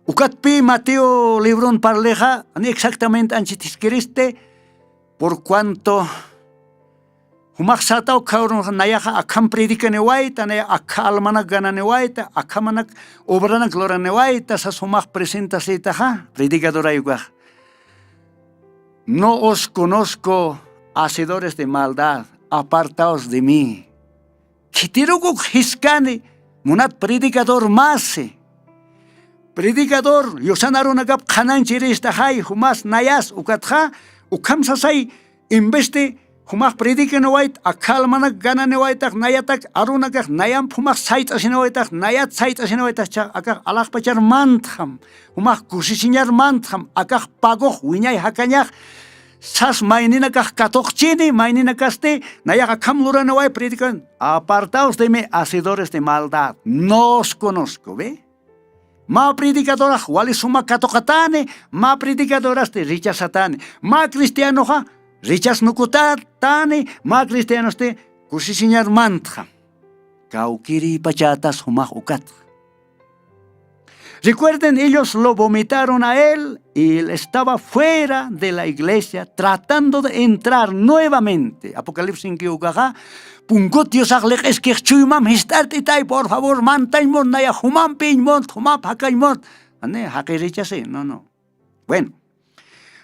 Ukatpi Mateo libron parlixa, ni exactamente anchit jiskiristi, por cuanto jumax sataw khawrun nayaxa akham predicaniwayta, nayax akha almanak gananiwayta, akhamanak obranak luraniwayta, sas jumax presentasitaxa, predicador ayukax. No os conozco, hacedores de maldad, apartaos de mí. Khitirukuk jiskani, munat predicador masi. Predicador, Diosan arunakap qhananchiristaxay, jumas nayas ukatxa, ukham sasay, en vez de Jumax predicanawayt akhalmanak gananawaytax nayatak arunakax nayamp jumax sayt'asinawaytax nayat sayt'asinawaytax chhax akax alaxpachar mantxam. Jumax kusisiñar mantxam akax pagox wiñay jakañax sas mayninakax katuqchini mayninakasti nayax akham luranaway predican apartados de mi hacedores de maldad nos conozco ve. Mä predicadorax wali suma katuqatani mä predicadorasti rechazatani mä cristianoxa rechaznukutatani mä cristianosti kusisiñar mantxa. Kawkirïpachatas jumax ukatxa. Recuerden ellos lo vomitaron a él y él estaba fuera de la iglesia tratando de entrar nuevamente apocalipsinki ukaxa. Punkut diosax liq'iskix chuymam jist'art'itay por favor mantañmut naya jumampiñmut jumap jakañmut. Jani jaqirichasi no no. Bueno,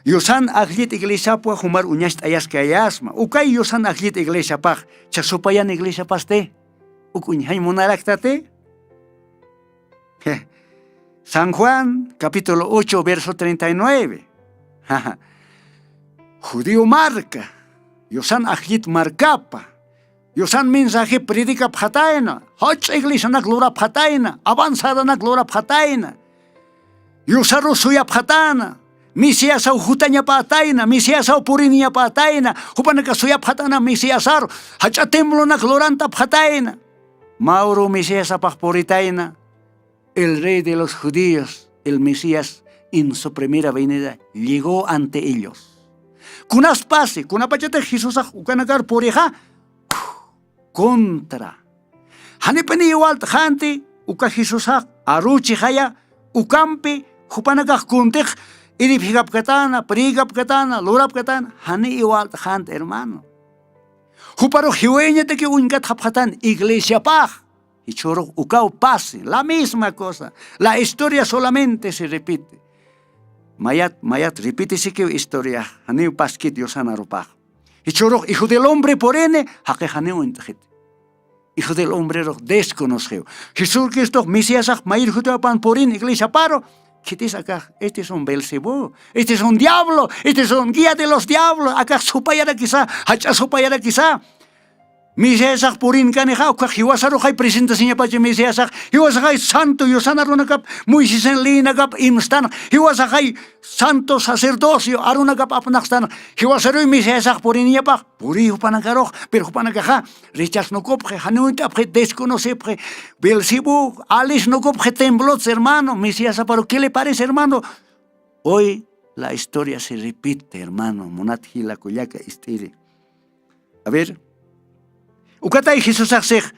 yusan ajllit iglesiapwa jumar uñacht'ayaskayasma ukay yusan ajllit iglesiapax. Chasupayan iglesiapasti uk uñjañ munaraktati. San juan capítulo ocho verso treinta y nueve. Judío marka yusan ajllit markapa yusan mensaje predicapxatayna jach'a iglesianak lurapxatayna avanzadanak lurapxatayna. Yusaru suyapxatana mesiasaw jutañapätayna mesiasaw puriniñapätayna jupanaka suyapxatana mesiasaru jach'a templonak lurantapxatayna. Mä uru mesiasapax puritayna el rey de los judíos el mesías en su primera venida llegó ante ellos. Kunaspasi kunapachatix jesusax ukanakar purixa contra. Janipini iwalt'xanti uka jesusax aruchixaya ukampi jupanakax kuntix iripjikapkatana prïgikapkatana lurapkatana jani iwalt'xanti hermano. Juparux jiwayañataki uñkatxapxatani iglesiapax. Jichhürux ukaw pasi la misma cosa. La historia solamente se repite. Mayat mayat repitisikiw historiax janiw paskit diosanarupax. Jichhürux hijo del hombre purini jaqix janiw uñt'xiti. Hijo del hombrerux desconocew. Jesucristox mesiasax mayir jutiwapan purin iglesiaparu khitis akax este es un belcebú, este es un diablo, este es un guía de los diablos akax supayarakisa jach'a supayarakisa. Mesiasax purinkanixa ukkhax jiwasaruxay presentasiñapacha mesiasax jiwasaxay santo yusanarunakap moisesen leyinakap imstan jiwasaxay santo sacerdocio arunakap apnaxstan. Jiwasaruy mesiasax puriniñapax puriy jupanakarux pero jupanakaxa rechasnukupxi janiwint'apxi desconocipxi. Belcebú alisnukupxi templots hermano mesiasaparu qué le parece hermano? Hoy la historia se repite hermano munat jila kullaka ist'iri. A ver. Ukatay jesusaxsix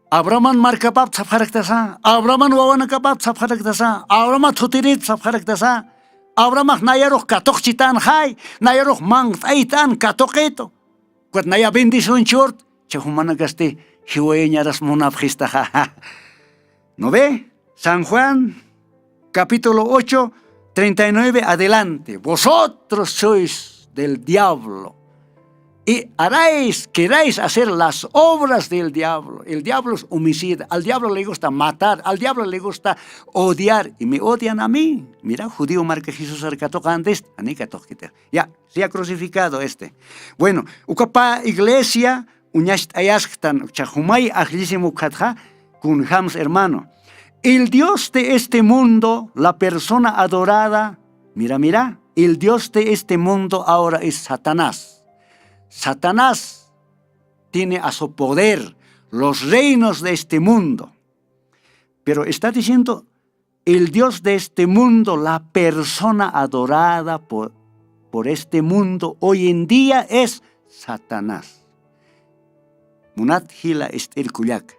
abrahaman markapap sapxaraktasa abrahaman wawanakapap sapxaraktasa abrahamat jutirit sapxaraktasa. Abrahamax nayarux katuqchitanxay nayarux manqt'aytan katuqitu. Ukat naya bendicionchurt cha jumanakasti jiwayañaras munapxistaxa. ¿No ve? San juan capítulo ocho treinta y nueve adelante vosotros sois del diablo y haráis queráis hacer las obras del diablo. El diablo es homicida al diablo le gusta matar al diablo le gusta odiar y me odian a mí. Mira judío marka jesusar katuqantis anikatuqkita ya sea crucificado este. Bueno, ukapa iglesia uñacht'ayasktan ucha jumay ajllisim ukhatxa kunjams hermano. El dios de este mundo la persona adorada mira mira el dios de este mundo ahora es satanás. Satanás tiene a su poder los reinos de este mundo. Pero está diciendo el dios de este mundo la persona adorada por este mundo hoy en día es satanás. Munat jila ist'ir kullaka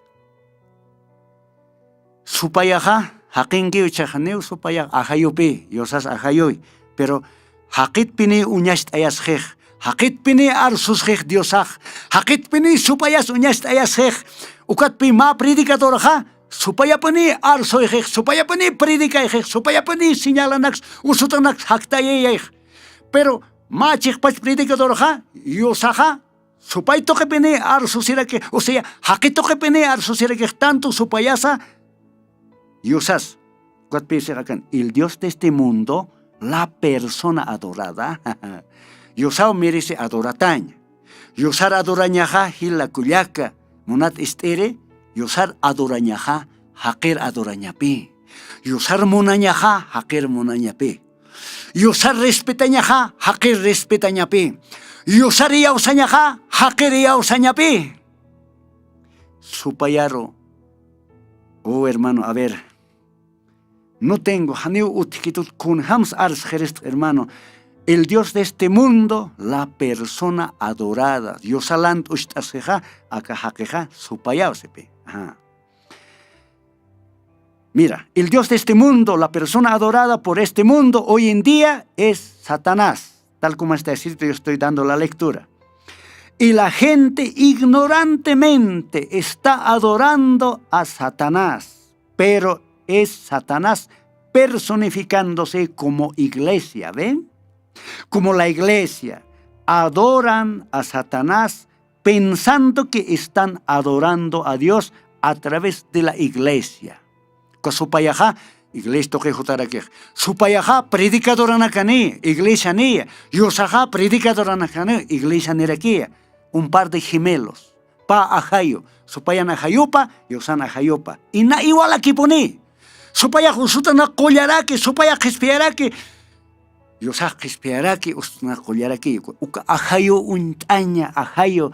supayaxa jaqinkiw chixniw supayax ajayupi yusas ajayuy. Pero jaqitpiniy uñacht'ayasxix jaqitpiniy arsusxix diosax jaqitpiniy supayas uñacht'ayasxix. Ukatpiy mä predicadorxa supayapuniy arsuyxix supayapuniy predicayxix supayapuniy señalanaks usutanaks jaktayayayx. Pero mä chiqpach predicadorxa yusaxa supay tuqipiniy arsusiraki o sea jaqi tuqipiniy arsusirakix tanto supayasa. Yusas ukatpïsix akan el dios de este mundo la persona adorada yusaw merece adorataña. Yusar adorañaxa jila kullaka, munat ist'iri, yusar adorañaxa jaqir adorañapi. Yusar munañaxa jaqir munañapi. Yusar respetañaxa jaqir respetañapi. Yusar iyawsañaxa jaqir iyawsañapi. Supayaru. Oh, hermano, a ver. No tengo, janiw utjkitut kunjams arsxirist, hermano. El Dios de este mundo, la persona adorada. Diosalant ucht'asixa, aka jaqixa, supayaw sipi. Ajá. Mira, el Dios de este mundo, la persona adorada por este mundo hoy en día es Satanás, tal como está escrito, yo estoy dando la lectura. Y la gente ignorantemente está adorando a Satanás, pero es Satanás personificándose como iglesia, ¿ven? Como la iglesia, adoran a Satanás pensando que están adorando a Dios a través de la iglesia. Uka supayaxa, iglesia tuqi jutarakix. Supayaxa predicadoranakani, iglesiani, yusaxa predicadoranakani, iglesianirakiya. Un par de gemelos. Pä ajayu, supayan ajayupa, yusan ajayupa. Ina iwalakipuni. Supayax usutana qullaraki, supayax qhispiyaraki. Yusax qhispiyaraki, usutana qullaraki. Uka ajayu uñt'aña, ajayu,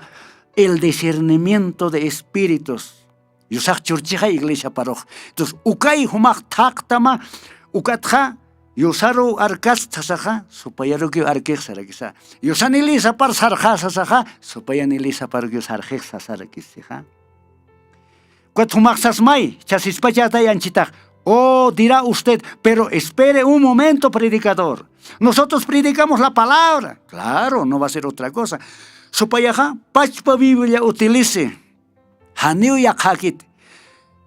el discernimiento de espíritus. Yusax churchixay iglesiaparux. Entonces, ukay jumax thaqtama, ukatxa, yusaru arkast sasaxa, supayarukiw arkix sarakisa. Yusan ilisapar sarxa sasaxa, supayan ilisaparukiw sarxix sasarakisixa. Ukat jumax sasmay, chasispachata yanchitax. Oh, dirá usted, pero espere un momento, predicador. Nosotros predicamos la palabra. Claro, no va a ser otra cosa. Supayaxa, pachpa Biblia utilice. Janiw yaqhakit.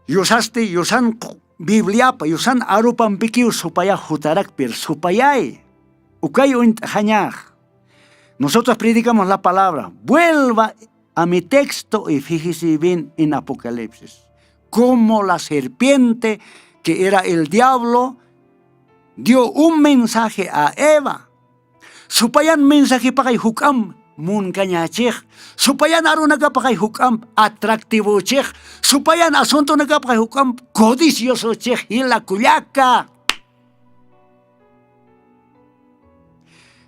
Yusasti, yusan qu-, Bibliapa, yusan arupampikiw supayax jutarakpir, supayay. Ukay uñt'xañax. Nosotros predicamos la palabra. Vuelva a mi texto y fíjese bien en Apocalipsis. Cómo la serpiente, que era el diablo, dio un mensaje a Eva. Supayan mensajepaxay juk'amp munkañächix, supayan arunakapaxay juk'amp atractivochix, supayan asuntonakapaxay juk'amp codiciosochix, jila kullaka.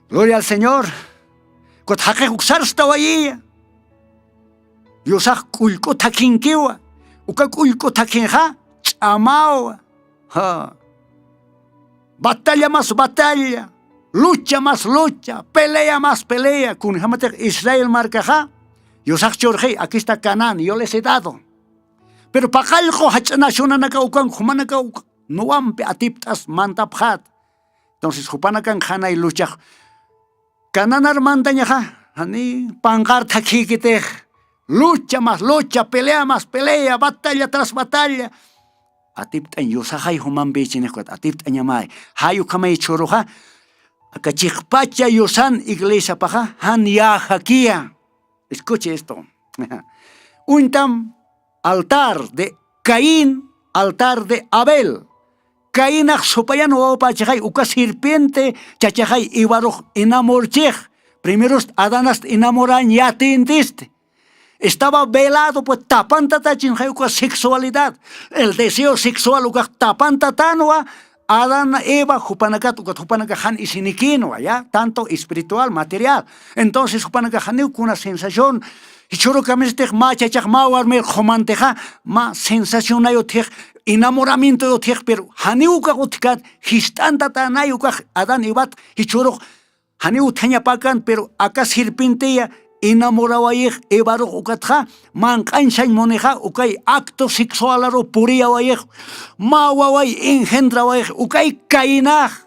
Gloria al Señor. Ukat jaqix uksarstawayiya. Yusax k'ullk'u thakhinkiwa. Uka k'ullk'u thakhinxa ch'amawa. Ja. Batalla más batalla, lucha más lucha, pelea más pelea. Kunjamatix Israel markaxa, yusax churxi, aquí está Canaán, yo les he dado. Pero paqallqu jach'a nacionanaka ukan, jumanaka uk-, nuwampi atipt'as mantapxat. Entonces, jupanakan qhanay luchax Cananar mantañaxa, jani panqar thakhïkitix, lucha más lucha, pelea más pelea, batalla tras batalla. Atipt'añ yusaxay jumampichiniqkat, atipt'añamay. Jay ukhamay chhuruxa, aka chiqpacha yusan iglesiapaxa, jan yäjakiya. Escuche esto. Uñtam altar de Caín, altar de Abel. Cainax supayan wawapachixay uka serpiente chachixay Evarux enamorchix. Primerust Adanast enamorañ yatïntisti. Estaba velado, pues, tapantatachinxay uka sexualidad. El deseo sexual ukax tapantatanwa, Adán, Eva, jupanakat, ukat jupanakax jan isinikïnwa, ya, tanto espiritual, material. Entonces, jupanakax janiw kuna sensación, jichhürux kamisatix mä chachax mä warmir qhumantixa, mä sensacionay utjix, enamoramientoy utjix, pero janiw ukax utjkät, jist'antatänay ukax Adán, Evat, jichhürux janiw utjañapäkän, pero aka serpienteya enamorawayix Evarux ukatxa, manq'añsañ munixa, ukay acto sexualaru puriyawayix, mä waway engendrawayix, ukay Cainax.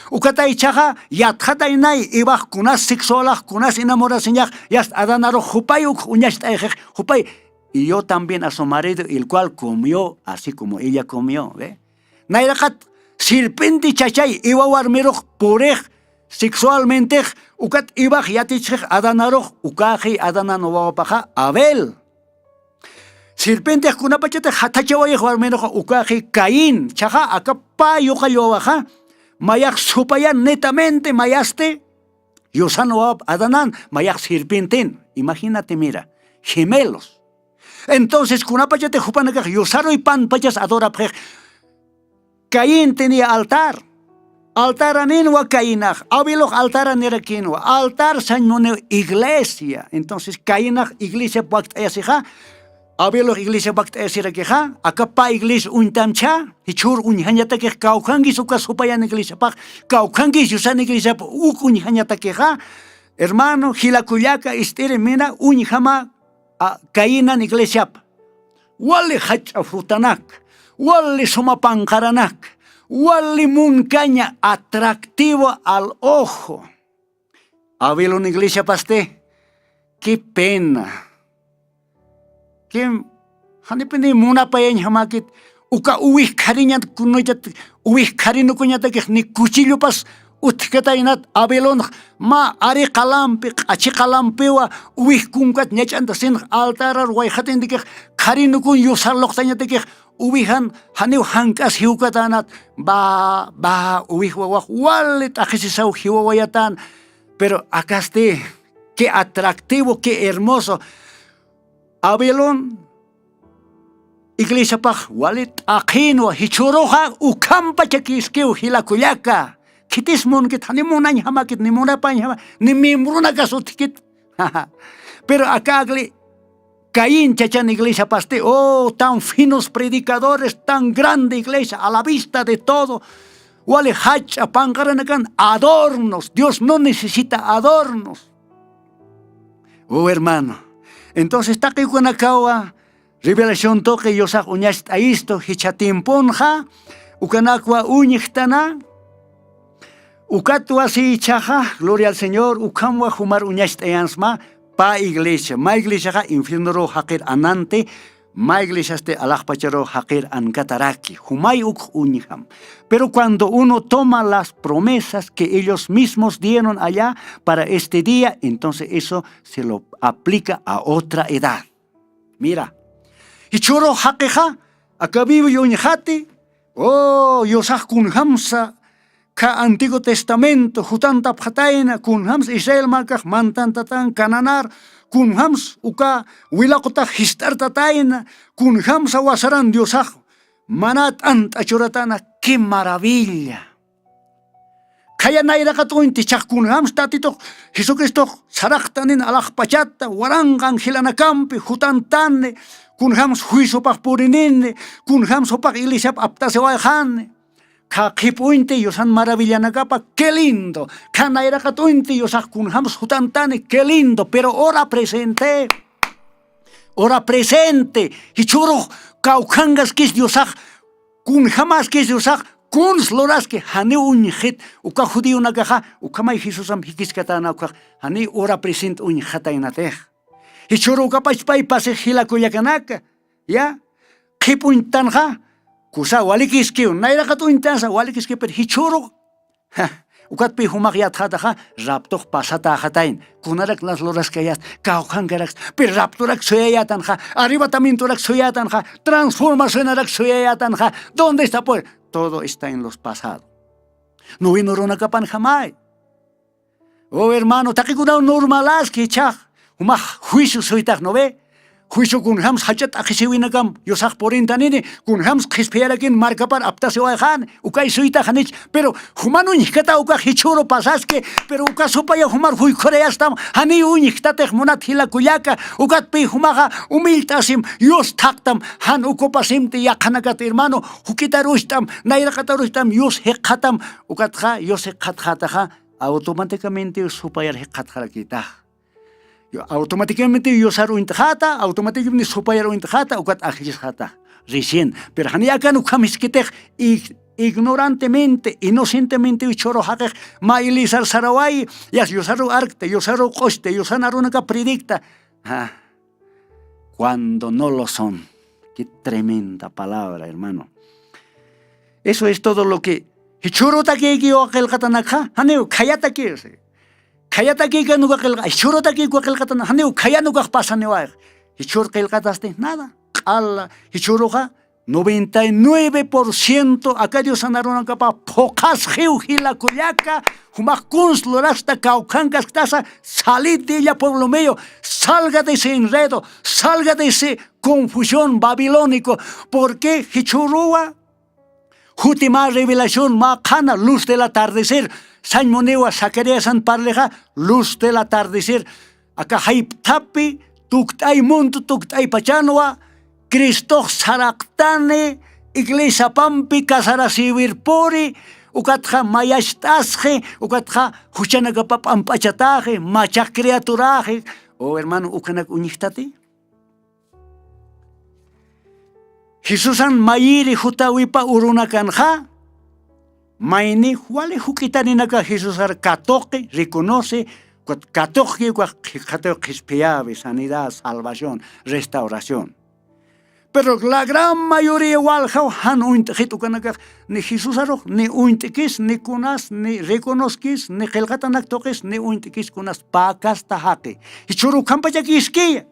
Ukatay jichhaxa, yatxataynay, Evax kunas sexualax, kunas enamorasiñax, yast Adanarux jupay uk uñacht'ayxix, jupay, y yo también a su marido, el cual comió, así como ella comió, ¿ve? Nayraqat serpiente chachay Eva warmirux purix sexualmentix, ukat Evax yatichxix Adanarux, ukaxi Adanan wawapaxa Abel. Serpientex kunapachatix jathachawayix warmiruxa, ukaxi Caín. Jichhaxa aka pä yuqall wawaxa, mayax supayan netamente, mayasti Yusan wawap Adanan, mayax sirpintin. Imagínate, mira, gemelos. Entonces, kunapachati jupanakax yusaruy panpachas adorapxix, Caín tenía altar. Altaraninwa Cainax, Abelux altaranirakinwa, altar sañmuniw iglesia. Entonces, Cainax iglesiap wakt'ayasixa, Abelux iglesiap wakt'ayasirakixa, aka pä iglesia uñtamchä, jichhür uñjañatakix kawkhankis uka supayan iglesiapax, kawkhankis yusan iglesiap uk uñjañatakixa, hermano, jila kullaka, ist'iri, mina, uñjama, a, Cainan iglesiap. Wali jach'a frutanak, wali suma panqaranak, wali munkaña, atractivo al ojo. Abelun iglesiapasti, qué pena. Qué, janipini munapayañjamäkit, uka uwij khariñat kunuyat, uwij kharinukuñatakix ni cuchillopas utjkataynat Abelunx, mä ari qalampi, q'achi qalampiwa, uwij kunkat ñach'antasinx altarar wayxatintikix, kharinukun yusar luqtañatakix, uwijan janiw jank'as jiwkatänat, ba, ba, uwij wawax wali t'aqhisisaw jiwawayatän, pero akasti, qué atractivo, qué hermoso. Abelun iglesiapax wali t'aqhinwa, jichhüruxa ukhampachakïskiw jila kullaka. Khitis munkit, jani munañjamäkit, ni munapañjama, ni miembronakas utjkit. Pero aka akli Caín chachan iglesiapasti, oh, tan finos predicadores, tan grande iglesia, a la vista de todo. Wali jach'a panqaranakan, adornos. Dios no necesita adornos. Oh, hermano. Entonces, taqi ukanakawa, revelación tuqi yusax uñacht'ayistu, jichha tiemponxa, ukanakwa uñjtana, ukatwa si ichhaxa, gloria al Señor, ukhamwa jumar uñacht'ayansma, pä iglesia, mä iglesiaxa infiernoruw jaqir ananti, mä iglesiasti alaxpacharuw jaqir ankataraki, jumay uk uñjam. Pero cuando uno toma las promesas que ellos mismos dieron allá para este día, entonces eso se lo aplica a otra edad. Mira, jichhüruw jaqixa, aka Biblia uñjati, oh, yusax kunjamsa, kha Antiguo Testamento jutantapxatayna, kunjamsa Israel markax mantantatän Cananar, kunjamsa uka wilaqutax jist'artatayna, kunjamsa wasaran Diosax mana t'ant'a churatana, qué maravilla. Khaya nayraqat uñti, jichhax kunjamsa Tatitux Jesucristox saraqtanin alaxpachata, waranqa angelanakampi jutantani, kunjamsa juiciopax purinini, kunjamsa jupax iglesiap aptasiwayxani. Kha qhip uñti yusan maravillanakapa, qué lindo. Kha nayraqat uñti yusax kunjamsa jutantani, qué lindo, pero hora presente. Hora presente. Jichhürux kawkhankaskis Diosax, kunjamaskis Diosax, kuns luraski, janiw uñjit, uka judionakaxa, ukhamay Jesusamp jikiskatana ukax, janiw hora presente uñjataynatix. Jichhüru ukapach pay pasix jila kullakanaka, ya, qhip uñtanxa, kusa walikiskiw, nayraqat uñtansa walikiskiw, pero jichhüru, ja, ukatpï jumax yatxataxa, raptux pasatäxatayna, kunarak nas luraskayasta, kawkhankaraks, pero raptorak suyayätanxa, arrebatamientorak suyayätanxa, transformacionarak suyayätanxa, ¿dónde está pues? Todo está en los pasados. Noveno runakapanjamay. Oh, hermano, taqikunaw normalaski jichhax, jumax juicio suytax, ¿no ve? Juicio kunjams jach'a t'aqhisiwinakam yusax purintanini, kunjams qhispiyarakin markapar aptasiwayxani, ukay suytax janich, pero juman uñjkata ukax jichhüru pasaski, pero uka supaya jumar juykhurayastam, janiy uñjktatix munat jila kullaka, ukatpï jumaxa humillt'asim, yus thaqtam, jan ocupasimti yaqhanakat hermano, juk'itar ucht'am, nayraqatar ucht'am, yus jikxatam, ukatxa yus jikxatxataxa, automáticamente supayar jikxatxarakïtax. Yo, automáticamente yusar uñtxata, automáticamente supayar uñtxata, ukat ajllisxata. Recién. Pero jani akan ukham jiskitix, ig-, ignorantemente, inocentemente jichhüru jaqix, mä Eliezer saraway, yas yusaru arkta, yusaru q'uchta, yusan arunaka predicta. Ah. Cuando no lo son. Qué tremenda palabra, hermano. Eso es todo lo que, jichhürutakïki uka qillqatanakxa, janiw khayatakïsi. Khayatakikan uka qillqa, jichhürutakïki uka qillqatanakxa, janiw khayan ukax pasaniwayx. Jichhür qillqatasti, nada. Q'ala, jichhüruxa, noventa y nueve por ciento aka Diosan arunakapax phuqhasxiw, jila kullaka, jumax kuns lurasta kawkhankaskatasa, salid de ella, pueblo mío, salga de ese enredo, salga de ese confusión babilónico, porque jichhüruwa juti mä revelación mä qhana luz del atardecer, sañ muniwa Zacariasan parlixa, luz del atardecer, aka jayp'thapi tukt'ay mundo tukt'ay pachanwa, Cristox saraqtani, iglesiapampi casarasïwir puri, ukatxa mayacht'asxi, ukatxa juchanakapa p'amp'achataxi, machaq criaturaxi. O hermano, ukhanak uñjtati. Jesusan mayiri jutäwipa urunakanxa, mayni wali juk'itaninaka Jesusar katuqi, reconoce, ukat katuqki ukax qhipiyäwi, sanidad, salvación, restauración. Pero la gran mayoría waljaw jan uñt'xit ukanakax, ni Jesusarux ni uñt'kis, ni kunas, ni reconockis, ni qillqatanak tuqis, ni uñt'kis kunas, pakasta jaqi. Jichhüru ukhampachak iskiya.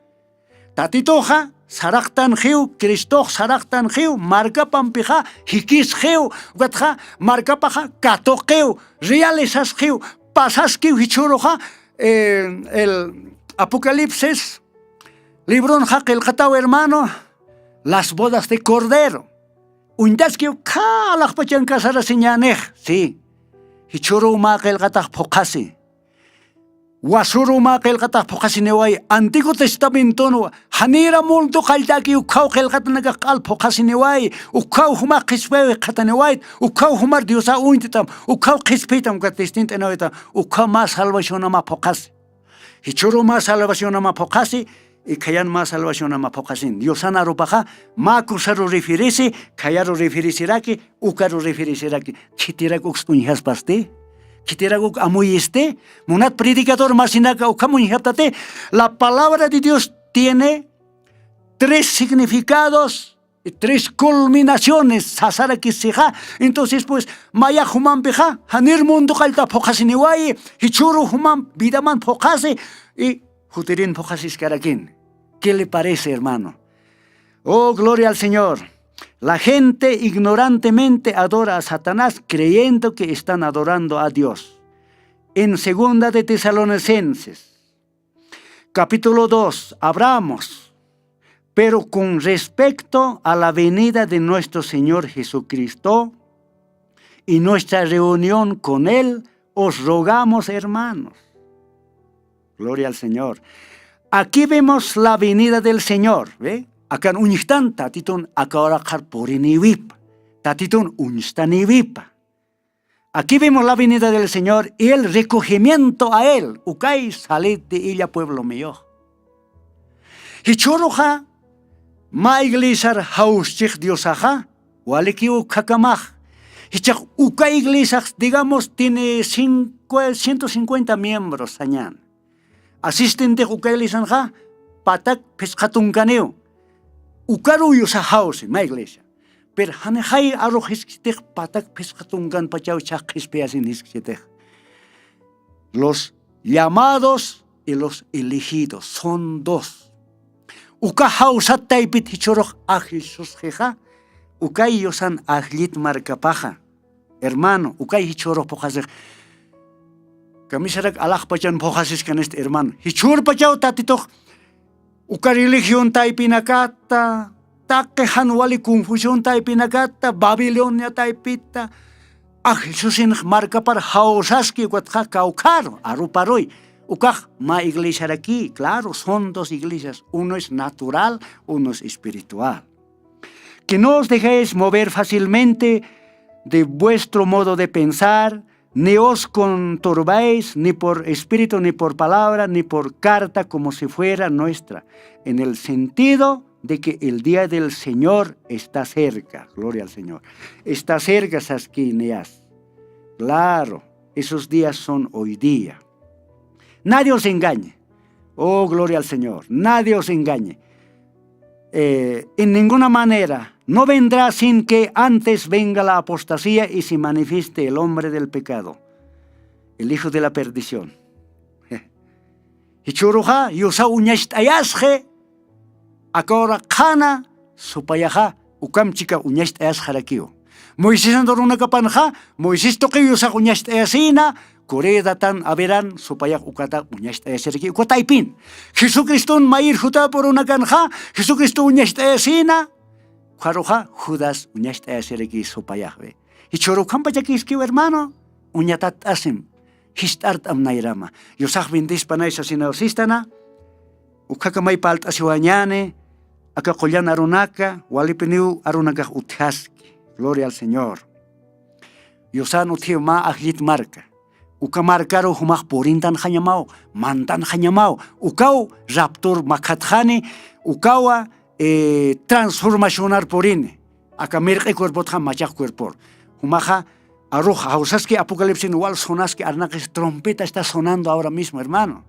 Tatituxa saraqtanxiw, Cristox saraqtanxiw, markapampixa jikisxiw, ukatxa markapaxa katuqiw, realizasxiw, pasaskiw jichhüruxa, eh, el Apocalipsis libronxa qillqataw, hermano, las bodas de Cordero. Uñtaskiw, kha alaxpachan casarasiñänix, sí. Jichhüruw mä qillqatax phuqhasi. Wasüruw mä qillqatax phuqhasiniway, Antiguo Testamentonwa, janira mundo qalltäki ukkhaw qillqatanakax q'al phuqhasiniway, ukkhaw jumax qhispiyaw jikxataniwayt, ukkhaw jumar Diosa uñt'tam, ukkhaw qhispiytam, ukat distint'aniwaytam, ukkhaw mä salvacionama phuqhasi. Jichhüruw mä salvacionama phuqhasi, y khayan mä salvacionama phuqhasin. Diosan arupaxa mä kusaru referisi, khayaru referisiraki, ukaru referisiraki. Khitirak uks uñjaspasti, khitirak uk amuyisti. Munat predicador masinaka ukham uñjaptati. La palabra de Dios tiene tres significados y tres culminaciones sasarakisixa. Entonces, pues, maya jumampixa, janir mundo qallta phuqhasiniwayi, jichhüru jumam vidaman phuqhasi, y jutirin phuqhasiskarakin. ¿Qué le parece, hermano? Oh, gloria al Señor. La gente ignorantemente adora a Satanás creyendo que están adorando a Dios. En segunda de Tesalonicenses, capítulo dos, abramos. Pero con respecto a la venida de nuestro Señor Jesucristo y nuestra reunión con Él, os rogamos, hermanos. Gloria al Señor. Aquí vemos la venida del Señor, ¿ve? Akan uñjtan Tatitun aka uraqar puriniwipa, Tatitun uñstaniwipa. Aquí vemos la venida del Señor y el recogimiento a Él. Ukay, salid de ella, pueblo mío. Jichhüruxa mä iglesiar jawschix Diosaxa, walikiw ukkhakamax. Jichhax uka iglesiax, digamos, tiene cincu-, ciento cincuenta miembros sañan. Asistentix uka iglesianxa patak phisqa tunkaniw. Ukaruw Diosax jawsi, mä iglesia. Pero janixay arux jiskchitix, patak phisqa tunkanpachaw chhaq qhispiyasin jiskchitix. Los llamados y los elegidos son dos. Uka jawsat taypit jichhürux ajllisusxixa, ukay Diosan ajllit markapaxa. Hermano, ukay jichhürux phuqhasix. Kamisarak alaxpachan phuqhasiskanist, hermano. Jichhürpachaw Tatitux uka religión taypinakata, taqi jan wali confusión taypinakata, Babilonia taypita, ajllisusinx markapar jawsaski ukatxa kawkharu, aruparuy. Ukax mä iglesiaraki, claro, son dos iglesias, uno es natural, uno es espiritual. Que no os dejéis mover fácilmente de vuestro modo de pensar, ni os conturbéis, ni por espíritu, ni por palabra, ni por carta, como si fuera nuestra, en el sentido de que el día del Señor está cerca. Gloria al Señor. Está cerca, saski Eneas. Claro, esos días son hoy día. Nadie os engañe. Oh, gloria al Señor. Nadie os engañe. Eh, en ninguna manera. No vendrá sin que antes venga la apostasía y se manifieste el hombre del pecado, el hijo de la perdición. Jichhüruxa, Diosaw uñacht'ayasxi, aka ura qhana, supayaxa, Ukam chika uñacht'ayasxarakiw. Moisesan urunakapanxa, moisés tuqiw yusax uñacht'ayasïna, coré datan abiran supayax ukata uñacht'ayasiraki uka taypin. Jesucristun mayir jutap urunakanxa, jesucristo uñacht'ayasïna. Ukharuxa judas uñacht'ayasiraki supayaxwi. Jichhüru ukhampachakiskiw hermano, uñatatt'asim. Jist'art'am nayrama. Yusax bendispanay sasinaw sistana. Ukhakamay palt'asiwañäni. Aka qullan arunaka walipiniw arunakax utjaski. Gloria al señor. Yusan utjiw mä ajllit marka. Uka markaru jumax purintanxañamaw, mantanxañamaw. Ukaw raptor makhatxani. Ukawa transformacionar purini. Aka mirq'i cuerpotxa machax cuerpor. Jumaxa arux jawsaski apocalipsin wal sonaski arnaqis trompeta está sonando ahora mismo hermano.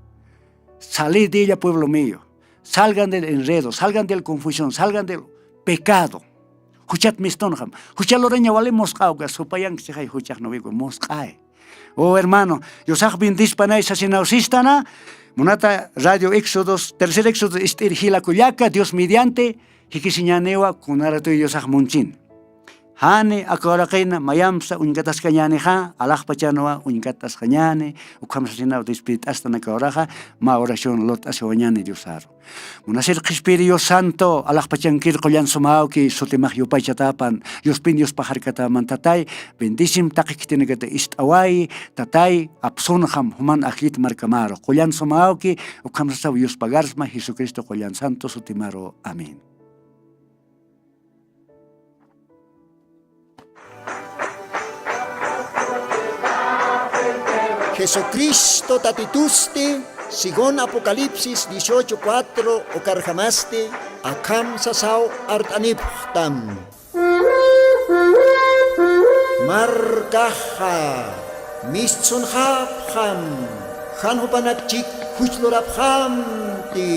Salid de ella pueblo mío. Salgan del enredo, salgan del confusión, salgan del pecado. Juchat mistunxam. Jucha luraña wali musq'awka supayanki sixay juchax nuwiku musq'ay. Oh hermano, yusax bendispanay sasinaw sistana. Munata radio éxodos tercer éxodos ist'ir jila kullaka dios mediante. Jikisiñaniwa kunaratuy yusax munchin. Jani aka uraqina mayamsa uñkataskañanixa alaxpachanwa uñkatasqañani. Ukhamsasinaw despidit'astan aka uraxa. Mä oración lurt'asiwañani diosaru. Munasir qhispiri dios santo alaxpachankir qullan sumawki sutimax yupaychatapan. Yuspin dios paxarkataman tatay. Bendisim taqi khitinakata ist'awayi. Tatay apsunxam juman ajllit markamaru qullan sumawki. Ukhamsasaw yuspagarsma jesucristo qullan santo sutimaru. Amén. Jesucristo tatitusti según apocalipsis dieciocho cuatro ukarjamasti akham sasaw art'anipxtam. Markaxa mistsunxapxam. Jan jupanakchik juchlurapxamti.